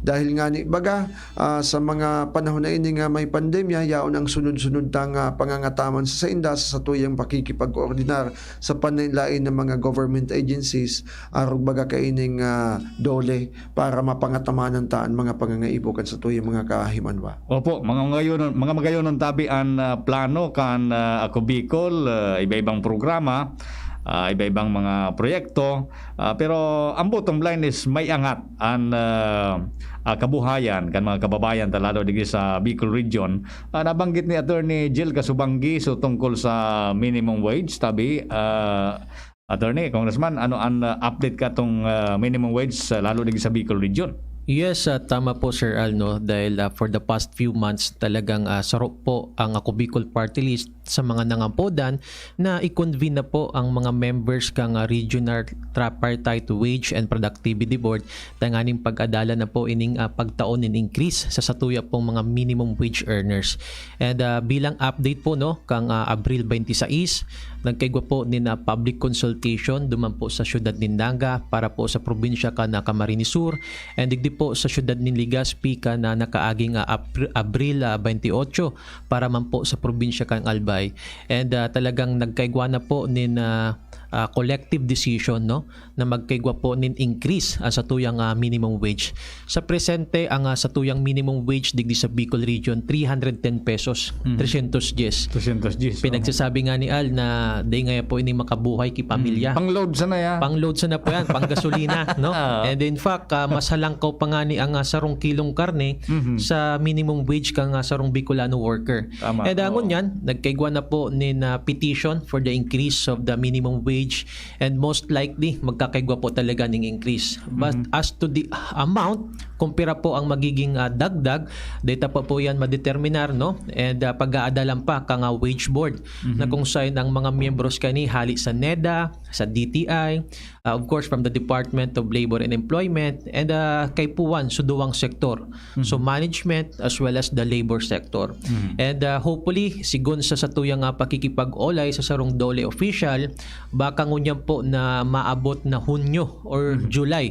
dahil nga ni baga ah, sa mga panahon na ini nga may pandemya, yaon ang sunod-sunod tang ah, pangangataman sa sainda sa satuyang pakikipag-koordinar sa panlain ng mga government agencies, arog baga kaining ah, DOLE para mapangataman ta an mga pangangaipo kan satuyang mga kahimanwa. Opo, mga magayonon, mga magayonon tabi an ah, plano kan ah, Ako Bicol, ah, iba-ibang programa, ah, iba-ibang mga proyekto, ah, pero ang bottom line is may angat an ah, ah, kabuhayan kan mga kababayan ta lalo digdi sa Bicol Region. Ah, nabanggit ni Attorney Jill Kasubanggi so tungkol sa minimum wage, tabi, ah, Attorney, Congressman, ano an ah, update katong ah, minimum wage sa lalo digdi sa Bicol Region? Yes, ah, tama po, Sir Al, no? Dahil ah, for the past few months, talagang ah, saro po ang Ako Bicol Party List sa mga nangapodan na i-convene na po ang mga members kan ah, Regional Tripartite Wage and Productivity Board tanganing pag-adalan na po ining ah, pagtaon nin increase sa satuya pong mga minimum wage earners. And ah, bilang update po, no, kang ah, Abril twenty-six, nagkaigwa po nin ah, public consultation duman po sa siyudad nin Naga para po sa probinsya kan ah, Camarines Sur, and digdi po sa siyudad nin Legazpi kan ah, nakaaging ah, Apr- Abril ah, twenty-eight para man po sa probinsya kan Albay. And ah, talagang nagkaigwa na po nin ah, ah, collective decision, no, na magkaigwa po nin increase ang satuyang ah, minimum wage. Sa presente, ang ah, satuyang minimum wage digdi sa Bicol Region, three hundred ten pesos, Mhm. tresyentos dyes. Tresyentos dyes, oh. Pinagsasabi nga ni Al na di ngaya po ini makabuhay ki pamilya. Pang-load sana ya. Pang-load sana po yan, pang-gasolina, no? Ah. And in fact, ah, mas halangkaw pa nga ni ang ah, sarong kilong karne Mhm. sa minimum wage kang ah, sarong Bicolano worker. Tama. And ah, Oo. ngunyan, nagkaigwa na po nin ah, petition for the increase of the minimum wage, and most likely, magkakaigwa po talaga ning increase. But Mhm. as to the amount, kung pira po ang magiging ah, dagdag, data pa po yan madeterminar, no? And ah, pag-aadalan pa kang ah, wage board, na Mhm. kung saan ang mga miyembros kani hali sa NEDA, sa D T I, ah, of course, from the Department of Labor and Employment, and ah, kaipuhan sa duwang sektor. So, Mhm. management as well as the labor sector. Mhm. And ah, hopefully, sigon sa satuyang ah, pakikipag-olay sa sarong DOLE official, baka ngunyan po na maabot na Hunyo or Mhm. July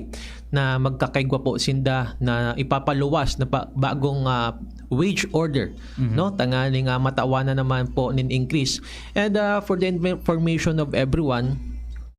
na magkakaigwa po sinda na ipapaluwas na pa, bagong ah, wage order, Mhm. no? Tanganing ah, matawan na naman po nin increase. And ah, for the information of everyone,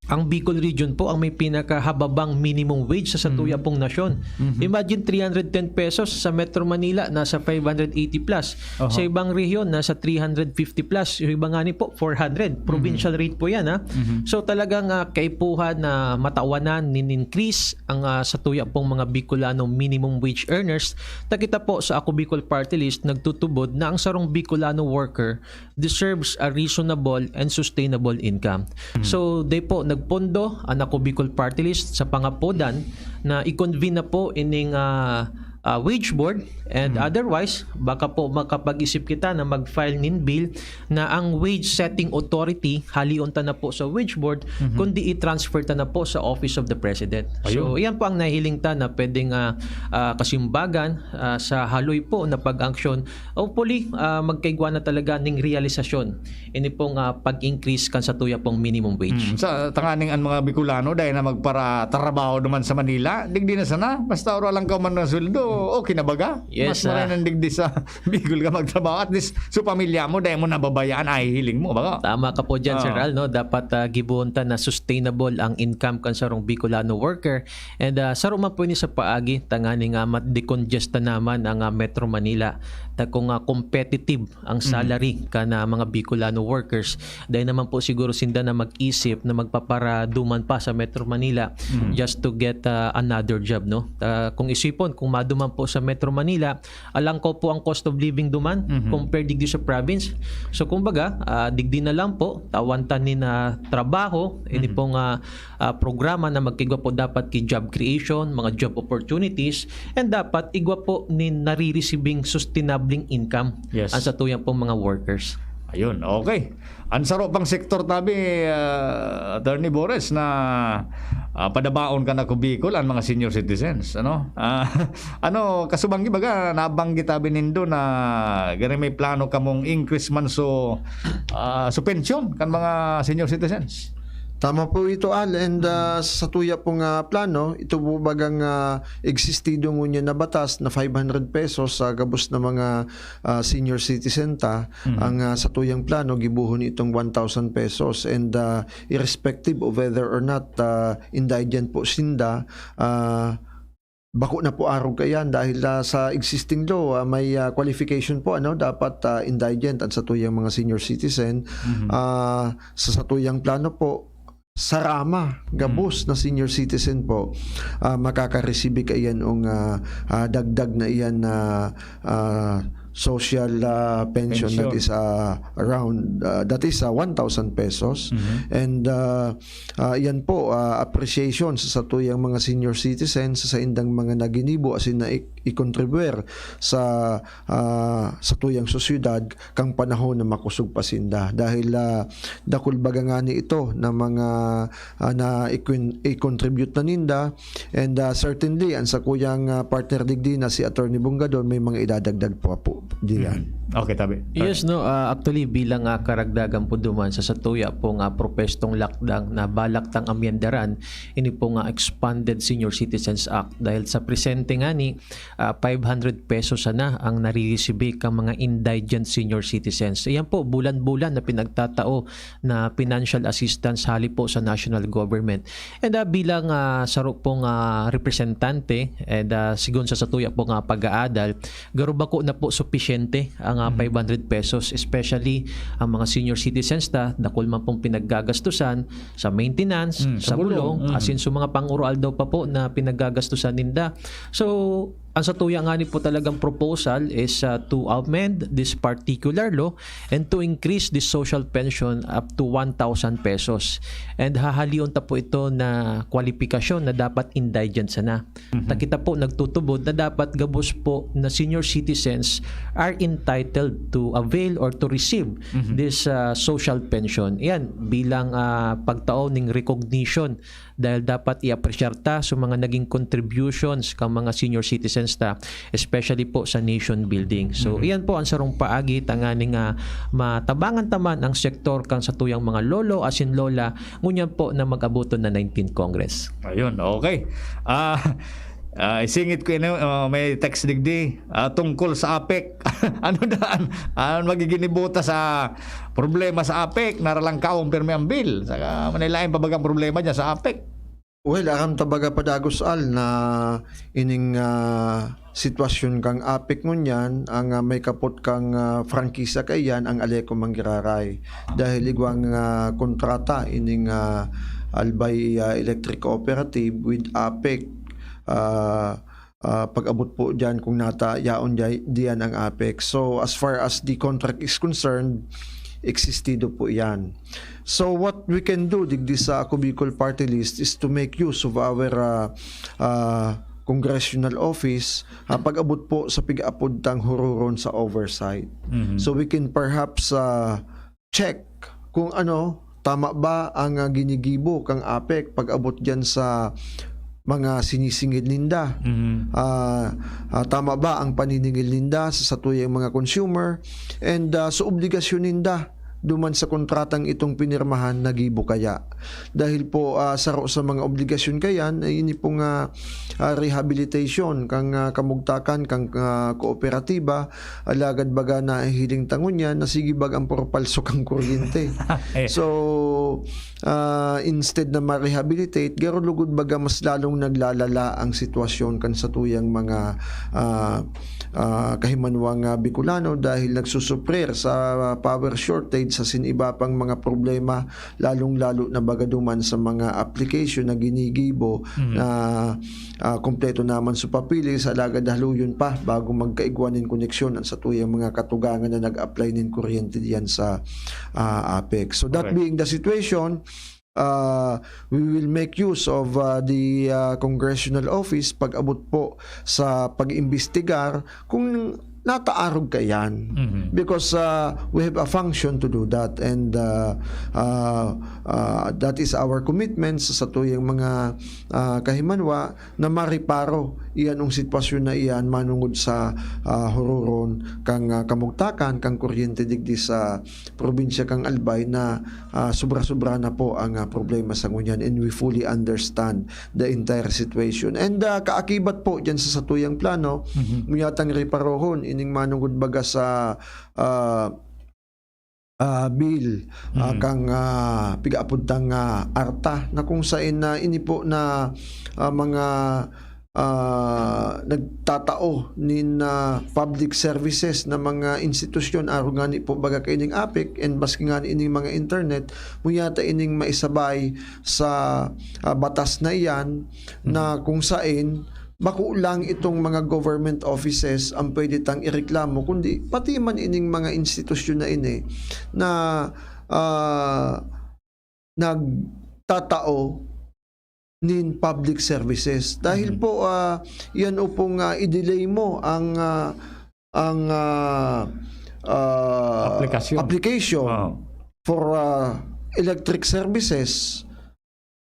ang Bicol Region po ang may pinakahababang minimum wage sa satuya Mhm. pong nasyon. Mhm. Imagine, three hundred ten pesos, sa Metro Manila, nasa five hundred eighty plus. Aha. Sa ibang rehiyon, nasa three hundred fifty plus. Yung iba nga ni po, four hundred. Provincial rate po yan, ha? Mhm. So, talagang ah, kaipuhan na matawanan nin increase ang ah, satuya pong mga Bicolano minimum wage earners. Ta kita po sa Ako Bicol Party List, nagtutubod na ang sarong Bicolano worker deserves a reasonable and sustainable income. So, di po nagpondo ang Ako Bicol Party List sa pangapodan na i-convene na po ining ah, ah, wage board, and otherwise, baka po makapag-isip kita na mag-file nin bill na ang wage setting authority, halion ta na po sa wage board, kundi i-transfer ta na po sa Office of the President. So, Ayun. Yan po ang nahiling ta na pwedeng ah, ah, kasimbagan ah, sa haloy po na pag-aksyon. Hopefully, ah, magkaigwa na talaga ning realisasyon ini pong ah, pag-increase kan satuya pong minimum wage. Mm. Sa tanganing ang mga Bicolano, dahil na magparatrabaho naman sa Manila, digdi na sana. Basta ora lang ka man ng sweldo, okay na baga? Yes, Mas maray ah. nang digdi sa Bicol ka magtrabaho. At least, sa pamilya mo, dahil mo nababayaan, ay hiling mo, baga? Tama ka po dyan, Oo. Sir Al, no? Dapat ah, gibohon ta na sustainable ang income kan sarong Bicolano worker. And ah, saro man po ini sa paagi, tanganing ah, ma-decongest na naman ang ah, Metro Manila. Ta kung ah, competitive ang salary kan ah, mga Bicolano workers, dahil naman po siguro sinda na mag-isip na magpaparaduman pa sa Metro Manila just to get ah, another job, no? Ah, kung isipon, kung maduman po sa Metro Manila, alangkaw po ang cost of living duman Mhm. compared digdi sa province. So, kumbaga, ah, digdi na lang po, tawan ta nin ah, trabaho, ini pong ah, ah, programa na magkaigwa po dapat ki job creation, mga job opportunities, and dapat igwa po nin nare-receiving sustainabling income Yes. ang satuyang pong mga workers. Yun, okay. Ang saro pang sektor tabi, ah, Attorney Bores, na, ah, padabaon kan Ako Bicol, ang mga senior citizens, ano? Ah, ano, kasubanggi baga, nabanggit tabi nindo na gani may plano kamong increase man so, ah, so pensyon kan mga senior citizens. Tama po ito, Al. And, ah, sa tuya pong, ah, plano, ito po bagang, ah, existido ngunyan na batas na five hundred pesos sa gabos na mga, ah, senior citizen ta, Mhm. ang, ah, sa tuyang plano, gibohon itong one thousand pesos. And, ah, irrespective of whether or not, ah, indigent po sinda, ah, bako na po arog kaiyan dahil, ah, sa existing law, ah, may, ah, qualification po, ano, dapat, ah, indigent ang sa tuyang mga senior citizen. Mhm. Ah, sa, sa tuyang plano po, sarama, gabos Mhm. na senior citizen po, ah, makaka-receive kaiyan ong, ah, ah, dagdag na iyan na, ah, social, ah, pension Pension. that is, ah, around, ah, that is, ah, one thousand pesos. Mhm. And, ah, ah, yan po, ah, appreciation sa satuyang mga senior citizens, sa saindang mga naginibo, asin na i-, i-contribute sa, ah, satuyang sosyedad kang panahon na makosog pa sinda. Dahil, ah, dakul baga ngani ito na mga, ah, na i-con-, i-contribute na ninda. And, ah, certainly, ang sakuyang, ah, partner digdi na si Attorney Bungadon, may mga idadagdag po po diyan. Mhm. Okay, tabi. Yes, no, ah, actually, bilang, ah, karagdagan po duman sa satuya pong, ah, propestong lakdang na balak tang amyendaran, ini pong, ah, Expanded Senior Citizens Act. Dahil sa presente ngani, ah, five hundred pesos sana ang nariresibi kan mga indigent senior citizens. Iyan po, bulan-bulan na pinagtatao na financial assistance hali po sa national government. And, ah, bilang, ah, saro pong, ah, representante, and, ah, sigon sa satuya pong, ah, pag-aadal, garo bako na po supisyente ang, ah, Mhm. five hundred pesos, especially ang mga senior citizens ta, dakul man pong pinaggagastusan sa maintenance, Mm, sa sa bulong, bulong. Mm. asin sa mga pang-uro-aldaw pa po na pinaggagastusan ninda. So, ang satuya ngani po talagang proposal is, ah, to amend this particular law and to increase this social pension up to one thousand pesos. And hahalion ta po ito na kwalipikasyon na dapat indigent sana. Mhm. Ta kita po nagtutubod na dapat gabos po na senior citizens are entitled to avail or to receive Mhm. this, ah, social pension. Yan, bilang, ah, pagtao ning recognition dahil dapat i-appreciate ta sa mga naging contributions kan mga senior citizens ta, especially po sa nation building. So, Mhm. iyan po ang sarong paagi tanganing, ah, matabangan ta man ang sektor kan satuyang mga lolo asin lola, ngunyan po na mag-aboton na nineteenth Congress. Ayun, okay. Ah, ah, isingit ko ini, ah, may text digdi, ah, tungkol sa APEC. Ano daan? Ano magiging ibuta sa problema sa APEC? Naralang kaon pirmi ang bill. Saka manilain pa bagang problema dyan sa APEC. Well, aram ta baga padagos, Al, na ining, ah, sitwasyon kang APEC ngunyan, ang, ah, may kapot kang, ah, prangkisa kaiyan, ang Aleco Manggiraray. Dahil igwang, ah, kontrata ining, ah, Albay, ah, Electric Cooperative with APEC, ah, ah, pag-abot po diyan kung nata yaon diya-, diyan ang APEC. So, as far as the contract is concerned, existido po yan. So, what we can do digdi sa Ako Bicol Party List is to make use of our, ah, ah, congressional office, ah, pag-abot po sa pig-apod tang hururon sa oversight. Mhm. So, we can perhaps, ah, check kung ano, tama ba ang, ah, ginigibo kang APEC pag-abot diyan sa mga sinisingil ninda? Mhm. Ah, ah, tama ba ang paniningil ninda sa satuyang mga consumer? And, ah, sa obligasyon ninda duman sa kontratang itong pinirmahan, nagibo kaya? Dahil po, ah, saro sa mga obligasyon kayan ay ini pong, ah, ah, rehabilitation kang, ah, kamugtakan kang, ah, kooperatiba. Alagad baga nahihiling ta ngunyan na sige baga ang purpalso kang kuryente. Eh. So, ah, instead na ma-rehabilitate, garo lugod baga mas lalong naglalala ang sitwasyon kan satuyang mga, ah, ah, kahimanwang, ah, Bicolano dahil nagsusufrir sa power shortage asin iba pang mga problema, lalong-lalo na baga duman sa mga application na ginigibo Mhm. na, ah, kompleto naman sa papeles, alagad haluyon pa bago magkaigwa nin koneksyon ang satuyang mga katugangan na nag-apply nin kuryente diyan sa, ah, APEC. So, that Correct. being the situation, ah, we will make use of, ah, the, ah, congressional office pag-abot po sa pag-imbestigar kung nataarog kaiyan. Mhm. Because uh, we have a function to do that, and uh, uh, uh, that is our commitment sa satuyang mga uh, kahimanwa na mareparo iyan ang sitwasyon na iyan manungod sa uh, hururon kang uh, kamugtakan kang kuryente digdi sa probinsya kang Albay na uh, sobra-sobra na po ang uh, problema sa ngunyan, and we fully understand the entire situation. And uh, kaakibat po dyan sa satuyang plano, Mhm. muyatang reparohon ining manungod baga sa ah, ah, bill ah, Mhm. kang ah, pigaapod tang ah, ARTA na kung sain na ini po na ah, mga ah, nagtatao nin ah, public services na mga institusyon, arog ngani po baga kaining APEC and maski ngani ining mga internet, muyata ining maisabay sa ah, batas na iyan na kung sain bako lang itong mga government offices ang pwede tang ireklamo, kundi pati man ining mga institusyon na ini na ah, nagtatao nin public services. Dahil Mhm. po ah, yan o pong ah, i-delay mo ang ah, ang ah, ah, Aplikasyon. application Ah. for ah, electric services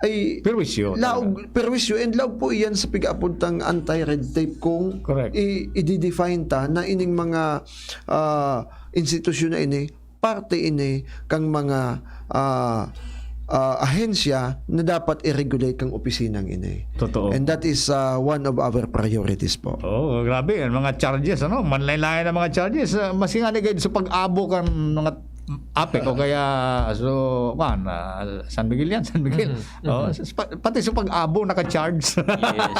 ay Perwisyo. laog perwisyo and laog po iyan sa pigaapod tang anti-red tape kung Correct. i- i-define ta na ining mga ah, institusyon na ini parte ini kang mga ah, ah, ahensya na dapat i-regulate kang opisinang ini. Totoo. And that is ah, one of our priorities po. Oh, grabe ang mga charges, ano? Manlain-lain ang mga charges. Ah, mas nga ni sa pag-abo kan mga APEC o kaya so kan ah, San Miguel yan, San Miguel. Mhm. Oh, sa- pa- pati sa pag-abo naka-charge. Yes.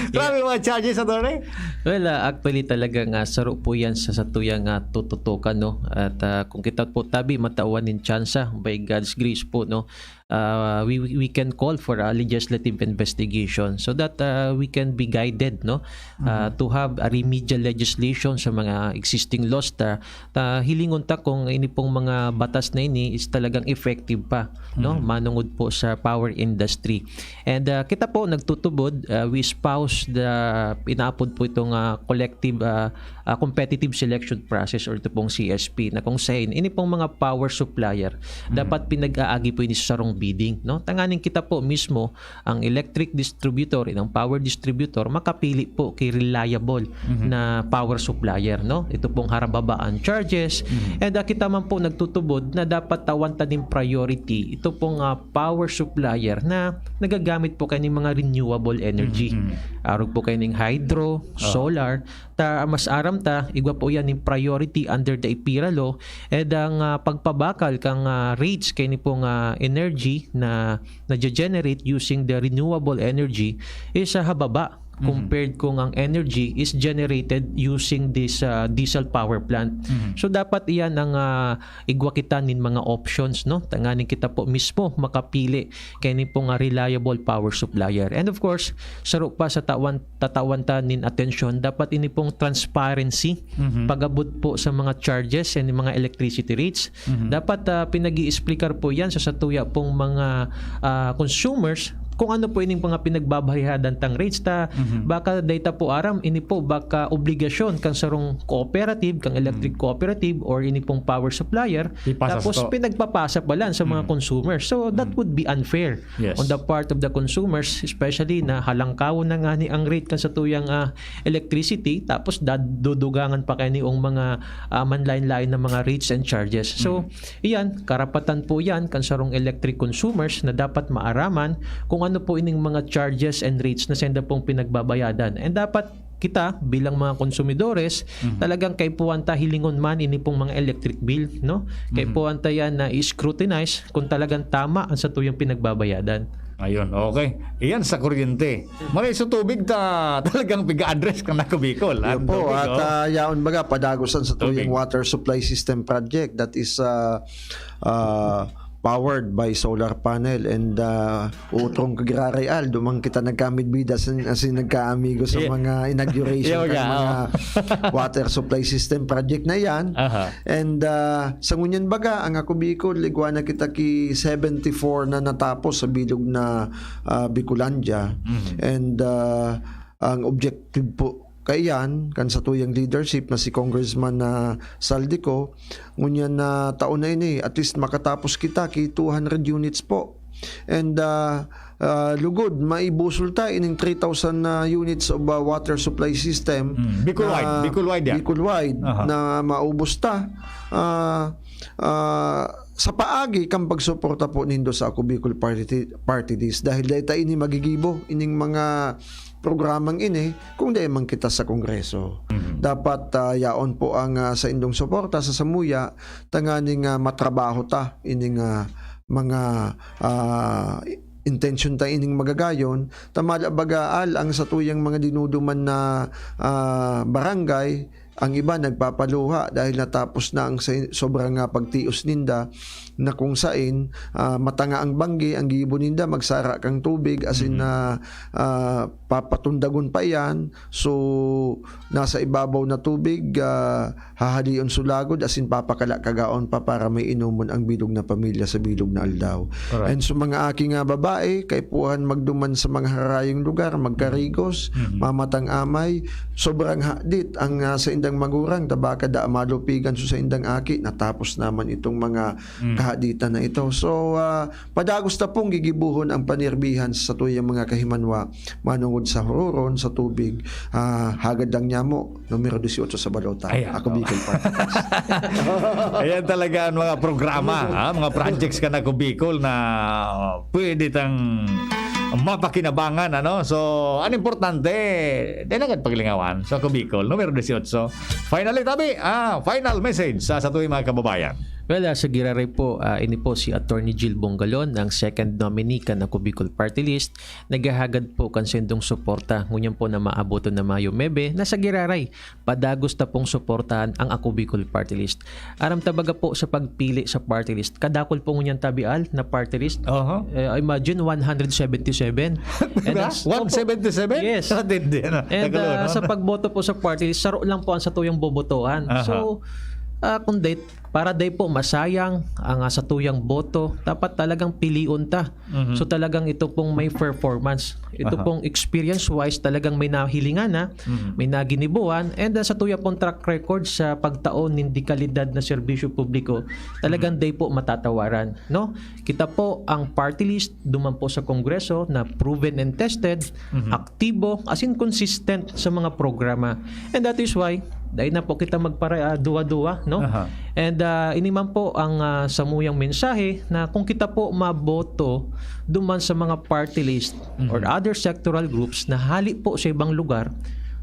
Grabe mga charges, attorney. Well, ah, actually talaga nga saro po yan sa satuyang ah, tututukan, no? At ah, kung kita po tabi, matawan nin tsansa, by God's grace po, no? Ah, we, we can call for a legislative investigation so that ah, we can be guided, no? Ah, to have a remedial legislation sa mga existing laws ta, ta hilingon ta kung ini pong mga batas na ini is talagang effective pa, no? Mhm. Manungod po sa power industry. And ah, kita po nagtutubod, ah, we espouse the inaapod po itong ah, collective ah, ah, competitive selection process or ito pong C S P na kung saan ini pong mga power supplier dapat pinag-aagi po ini sa sarong bidding, no? Tanganing kita po mismo ang electric distributor, ang power distributor makapili po kay reliable Mhm. na power supplier, no? Ito pong harababaan charges. Mhm. And ah, kita man po nagtutubod na dapat tawan ta nin priority ito pong ah, power supplier na nagagamit po kayo ng mga renewable energy. Mhm. Arog po kayo ng hydro, Ah. solar, ta mas aram ta, igwa po yan yung priority under the EPIRA law, and ang ah, pagpabakal kang ah, rates kayo pong ah, energy na na-generate using the renewable energy is ah, hababa Mhm. compared kung ang energy is generated using this ah, diesel power plant. Mhm. So dapat iyan ang ah, igwa kita nin mga options, no? Tanganing kita po mismo makapili kaini pong ah, reliable power supplier. And of course, saro pa sa tawan tatawan ta nin atensyon, dapat ini pong transparency Mhm. pag-abot po sa mga charges and mga electricity rates. Mhm. Dapat ah, pinag-i-explicar po yan sa satuya pong mga ah, consumers kung ano po ining mga pinagbabayadan tang rates ta. Mhm. Baka data po aram, ini po baka obligasyon kang sarong cooperative, kang electric cooperative or ini pong power supplier. Ipasa Tapos sa to. pinagpapasa pa lang sa mga Mhm. consumers. So that Mhm. would be unfair Yes. on the part of the consumers, especially na halangkawon na nga ni ang rate kan sa tuyang ah, electricity, tapos dadudugangan pa kayo ni ang mga ah, manlain-lain na mga rates and charges. So, Mhm. iyan, karapatan po yan kan sarong electric consumers na dapat maaraman kung ano po ining mga charges and rates na senda pong pinagbabayadan. And dapat kita bilang mga konsumidores, Mhm. talagang kaipuhan ta hilingon man ini pong mga electric bill, no? Mhm. Kaipuhan ta yan na i-scrutinize kung talagang tama ang sa tuyang pinagbabayadan. Ayun, okay. Iyan sa kuryente. Maray sa tubig ta talagang piga-address kan Ako Bicol. Yun Ang po, tubig, at oh. ah, yaon baga, padagosan sa tuyang Tubig. water supply system project that is ah, ah, powered by solar panel and uh, utrong kagrareal, dumang kita nagkamidbida sa, as in, nagkaamigo sa Yeah. mga inauguration Yeah, ng yeah, mga water supply system project na yan. Aha. And uh, sa ngunyan baga, ang Ako Bicol, igwa na kita ki seventy-four na natapos sa bilog na uh, Bicolandia. Mhm. And uh, ang objective po kaiyan kan satuyang leadership na si Congressman na Zaldy Co, ngunyan na taon na ini, at least makatapos kita ki two hundred units po. And, ah, ah, lugod, maibusol ta ining three thousand na units of, ah, water supply system Mm, Bicol wide, na Bicol wide yan. Bicol wide Aha. na maubos ta. Ah, ah, sa paagi kan pagsuporta po nindo sa Ako Bicol Party, Party List, dahil dai ta ini magigibo, ining mga programang ini, kung dai man kita sa Kongreso. Mhm. Dapat, ah, yaon po ang, ah, saindong suporta sa samuya, tanganing, ah, matrabaho ta ining, ah, mga, ah, intensyon ta ining magagayon. Tamala baga, Al, ang satuyang mga dinuduman na, ah, barangay, ang iba nagpapaluha dahil natapos na ang sa-, sobrang, ah, pagtios ninda, na kung sain, ah, matanga ang banggi, ang gibo ninda magsara kang tubig, asin Mhm. na, ah, papatundagon pa iyan. So, nasa ibabaw na tubig, ah, hahalion sulagod, asin papakala kagaon pa para may inomon ang bilog na pamilya sa bilog na aldaw. Correct. And sa mga aki nga babae, kaipuhan magduman sa mga harayong lugar, magkarigos, Mhm. mamatang amay, sobrang hadit ang, ah, saindang magurang, tabaka da malupigan sa saindang aki, natapos naman itong mga Mm. kahaditan na ito. So, ah, padagos ta pong gigibuhon ang panirbihan sa satuyang mga kahimanwa, manongod sa huroron, sa tubig, ah, hagad lang nyamo, numero dieciocho sa balota. Ayan, Ako oh. Bicol Party List. Ayan talaga ang mga programa, ha? Mga projects kan Ako Bicol na, oh, pwede tang mapakinabangan, ano? So, ang importante, di na agad paglingawan. So, Ako Bicol, numero dieciocho. Finally, tabi, ah, final message sa, sa tuwing mga kababayan. Well, ah, sa giraray po, ah, ini po si Attorney Jill Bongalon, ang second nominee kan Ako Bicol Party List. Naghahagad po kan sendong suporta. Ngunyan po na maaboton na Mayo Mebe, na sa giraray, padagos ta pong suportahan ang Ako Bicol Party List. Aram ta baga po sa pagpili sa party list, kadakul po ngunyan tabi, Al, na party list. Aha. Eh, imagine, one hundred seventy-seven. And Diba? that's, opo. One seventy-seven? Yes. Matindi, ano? And, Tagalog, ah, no? Sa pagboto po sa party list, saro lang po ang satuyang bobotohan. Aha. So, ah, kung date, para dai po masayang ang, ah, satuyang boto, dapat talagang pilion ta. Mhm. So, talagang ito pong may performance. Ito Aha. pong experience-wise, talagang may nahilingan na, Mhm. may naginibuan, and, ah, sa tuya pong track record sa pagtao nin dekalidad na serbisyo publiko, talagang Mhm. dai po matatawaran, no? Kita po ang party list, duman po sa Kongreso na proven and tested, Mhm. aktibo, as in consistent sa mga programa. And that is why, dai na po kita magpara-, ah, duwa-duwa, no? Aha. And, ah, ini man po ang, ah, samuyang mensahe na kung kita po maboto duman sa mga party list Mhm. or other sectoral groups na hali po sa ibang lugar,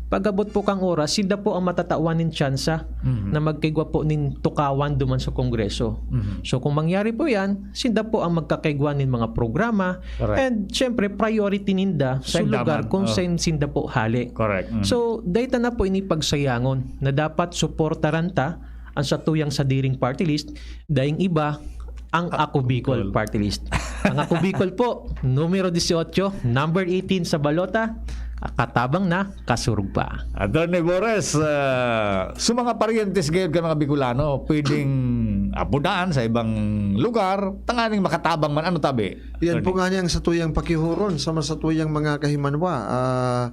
pag-abot po kang oras, sinda po ang matatawan nin tsansa Mhm. na magkaigwa po nin tukawan duman sa Kongreso. Mhm. So, kung mangyari po yan, sinda po ang magkakaigwa nin mga programa. Correct. And, syempre, priority ninda sa Sa lugar damang, kung oh. saan sinda po hali. Correct. Mm. So, dai ta na po ini pagsayangon na dapat suportaran ta ang satuyang sadiring party list, daing iba, ang Ako Bicol Bicol. Party List. Ang Ako Bicol po, numero dieciocho, number eighteen sa balota, katabang na, kasurog pa. Attorney Bores, ah, sa mga paryentes gayod kan mga Bicolano, pwedeng apudan sa ibang lugar, tanganing makatabang man. Ano tabi, Yan po Attorney? Nga niyang satuyang pakihuron sa masatuyang mga kahimanwa. Ah,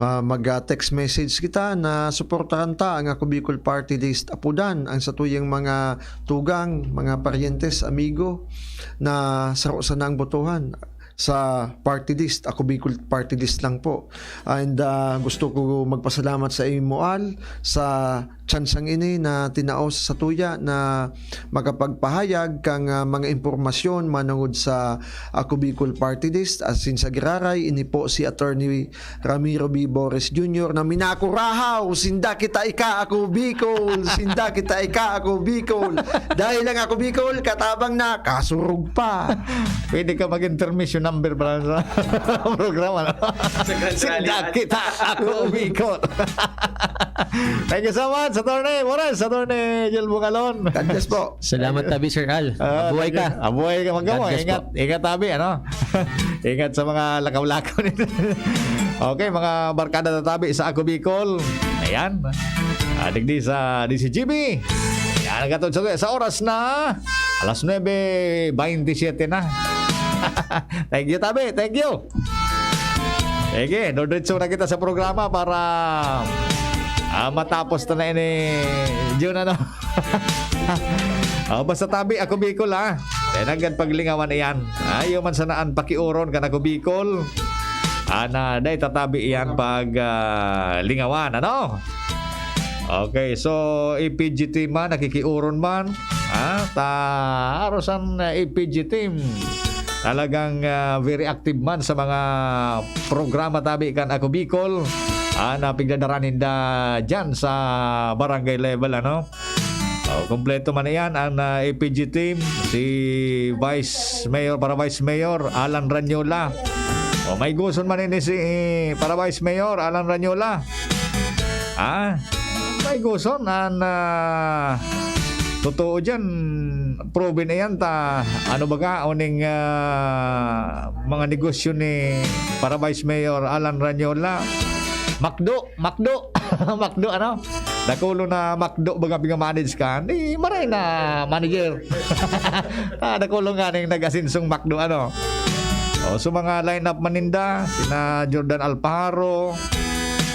ah, mag, ah, text message kita na suportahan ta ang Ako Bicol Party List. Apudan ang satuyang mga tugang, mga paryentes, amigo na saro sana ang botohan sa party list. Ako Bicol Party List lang po. And, ah, gusto ko magpasalamat sa imo, Al, sa tsansang ini na tinao sa satuya na makapagpahayag kang, ah, mga impormasyon manungod sa Ako Bicol Party List. Asin sa giraray, ini po si Attorney Ramiro B. Bores Junior na minakurahaw, "Sinda kita ika, Ako Bicol! Sinda kita ika, Ako Bicol! Dahil lang Ako Bicol, katabang na, kasurog pa!" Pwede ka mag-intermission number para sa programa, no? Sa Grand Rally, Sinda ah. Kita, Ako Bicol! Thank you so much, Attorney Bores, Attorney Jel Bugalon. God bless po. Salamat tabi, Sir Al. Ah, Mabuhay thank you. Ka. Mabuhay ka, magkamo. God bless Ingat, po. Ingat tabi, ano? Ingat sa mga lakaw-lakaw nito. Okay, mga barkada tatabi sa Ako Bicol. Ayan. Ah, digdi sa D C G B. Ayan, nagkataon sa, sa oras na alas nuebe baynte siyete na. Thank you, tabi. Thank you. Sige, dodritso na kita sa programa para, ah, matapos na na ini, Jun, ano? Ah, basta tabi, ako Bicol, ha? Kaya nanggad paglingawan iyan. Ayaw man sana an pakiuron kan ako Bicol. Ana, dai tatabi iyan pag, ah, lingawan, ano? Okay, so, A P G team man, nakikiuron man. Ha? Ta, aros an, ah, A P G team. Talagang, ah, very active man sa mga programa tabi kan Ako Bicol. Ah, na pigdadara ninda dyan sa barangay level, ano? Oh, kompleto man iyan ang, ah, A P G team. Si Vice Mayor, para Vice Mayor, Alan Ranyola. Oh, may guson man ini si, para Vice Mayor, Alan Ranyola. Ah, may guson an, ah, totoo dyan. Proven na yan ta, ano baga, uning, ah, mga negosyo ni para Vice Mayor Alan Ranyola. Macdo, Macdo, Macdo, ano? Dakulo na Macdo baga pinga-manage kan. Di, maray na manager. Ah, dakulo nga ning nag-asinsong Macdo, ano? O, so mga line-up man ninda, sina Jordan Alpajaro,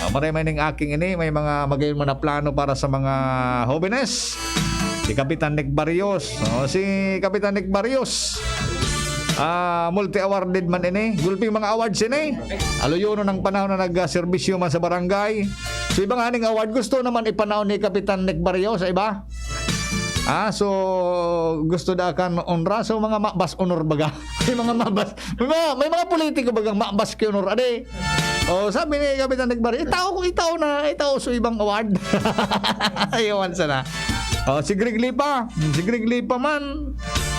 ah, maray man ning aking ini, may mga magayon man na plano para sa mga hobenes. Si Kapitan Nick Barrios, o, si Kapitan Nick Barrios, ah, multi-awarded man ini. Gulping mga awards ini. Aluyonon ang panahon na nagserbisyo man sa barangay. So, iba nga ning award, gusto naman ipanahon ni Kapitan Nick Barrios sa iba. Ah, so, gusto da kan onra, so mga mabas honor baga. May mga mabas, may mga, may mga politiko bagang mabas ki honor, ade. Oh, sabi ni Kapitan Nagbar, "Itao ko, itao na, itao sa ibang award." Ayawan sana. Oh, si Greg Lipa, si Greg Lipa man,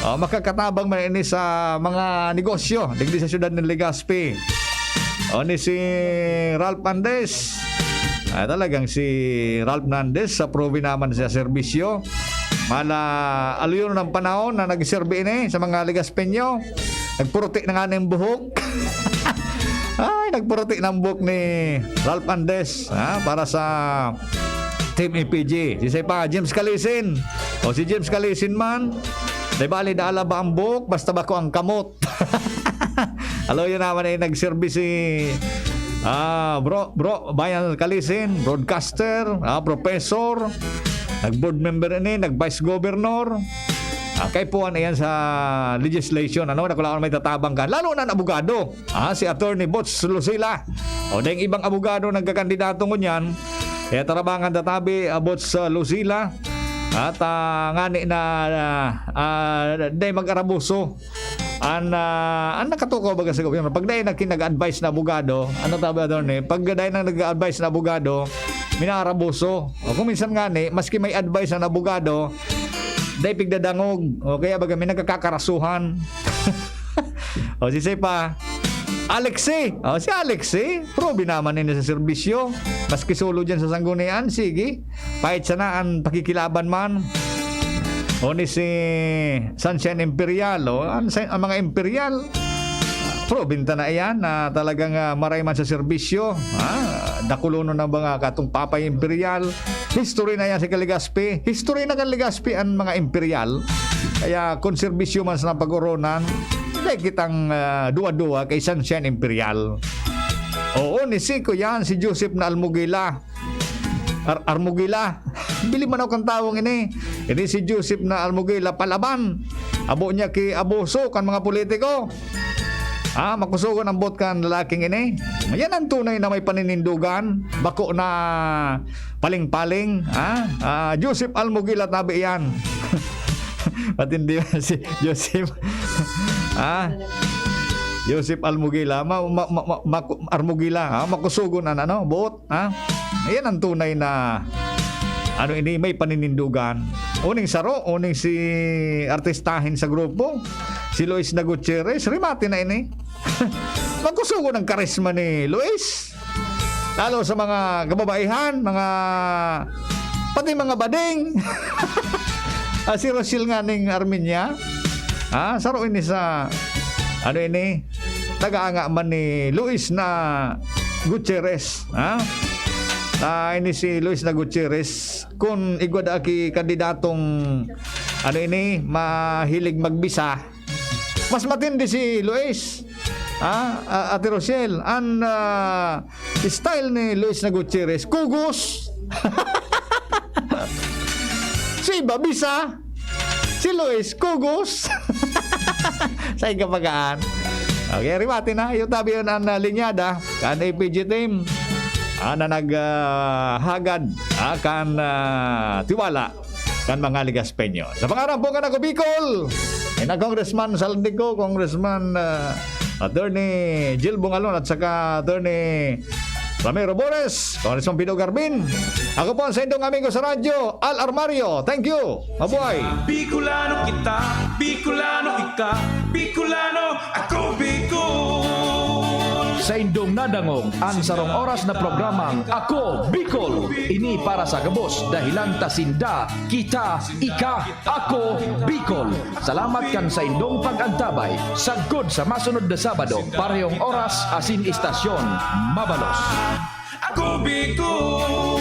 oh, makakatabang man ini sa mga negosyo digdi sa siyudad ng Legazpi. O ni si Ralph Andes. Ah, talagang si Ralph Nandes sa probi naman sa serbisyo. Mala, aluyon ng panahon na nagserbi ini sa mga Legaspeño. Nagpuruti na nga ng buhok. Ay, nagpuruti ng buhok ni Ralph Andes, ha, para sa Team A P G. Si pa, James Calisin. O si James Calisin man, di bali, dala ba ang buhok? Basta bako ang kamot. Alo, yun naman ay nagserbi si, ah, bro, bro, Bayan Calisin, broadcaster, ah, professor, nag-board member ini, nag-vice governor. Ah, kaipuhan iyan sa legislation, ano, dakula ko may tatabang ka. Lalo na ang abogado, ah, si Attorney Boots Lucila. O dahil ibang abogado nagkakandidato ngunyan, kaya tarabangan tatabi, ah, Boots, ah, Lucila. At, ah, ngani na, ah, ah, dahil mag-arabuso. An, ah, an nakatukaw baga sa gobyerno, pag dai nag-, nag-advise na abogado, ano tawag, attorney? Pag dai na nag-advise na abogado, minaarabuso. O kung minsan nga ni, maski may advice ang abogado, dai pigdadangog. O kaya baga may nagkakakarasuhan. O si pa, Alexi. O si Alexi, probi naman nini sa serbisyo. Maski solo dyan sa Sanggunian, sige. Pahit sana an pakikilaban man. O ni si Sunshine Imperial, o, an, an mga Imperial, probinta na iyan na talagang, ah, maray man sa serbisyo. Ah, dakulonon na ba nga katong Papay Imperial? History na yan si Kaligaspi. History na Kaligaspi ang mga Imperial. Kaya kung serbisyo man sa pag-oronan, dai kitang, ah, duwa-duwa kay Sunshine Imperial. Oo, ni Siko yan, si Joseph na Almugila. Ar-, Armugila. Bili man ako kan tawong ini. Ini si Joseph na Armugila palaban. Abo niya ki abuso kan mga politiko. Ah, makusugon ang bot kan lalaking ini. Yan ang tunay na may paninindugan. Bako na paling-paling. Ah, ah, Joseph Almugila tabi yan. Matindi man si Joseph. Ah, Joseph Almugila. Ma-, ma-, ma-, ma-, maku-, Armugila. Ah, makusugon ang ano, buot. Ha? Ayan ang tunay na, ano ini, may paninindugan. Uning saro, uning si artistahin sa grupo, si Luis na Gutierrez, rimate na ini. Magkusugo ng karisma ni Luis. Lalo sa mga kababaihan, mga, pati mga bading. Ah, si Rochelle nga ning Armenia. Ah, saro ini sa, ano ini, taga-anga man ni Luis na Gutierrez, ha? Ah, ini si Luis na Gutierrez, kun igwa da ki kandidatong, ano ini, mahilig magbisa, mas matindi si Luis. Ah, ah, Ate Rochelle, an, ah, style ni Luis na Gutierrez, kugos. Si Babisa, si Luis, kugos. Sa ikapagaan. Okay, rimati na. Yung tabi yun ang, ah, linyada kan A P G team. Ah, na nag, ah, hagad, ah, kan, ah, tiwala kan mga Ligaspeño. Sa pangaran po kan Ako Bicol, ina Congressman Saldico, Congressman, ah, Attorney Jill Bungalon at saka Attorney Ramiro Bores, Congressman Pido Garbin. Ako po ang sa indong amigo sa radyo, Al Armario. Thank you. Mabuhay. Bicolano kita, Bicolano ika, Bicolano ako, Bicol. Sa indong nadangog ang sarong oras na programang Ako Bicol. Ini para sa gabos, dahilan ta sinda, kita, ika, ako, Bicol. Salamat kan sa indong pag-antabay. Sagkod sa masunod na Sabado, parehong oras asin istasyon. Mabalos. Ako, Bicol.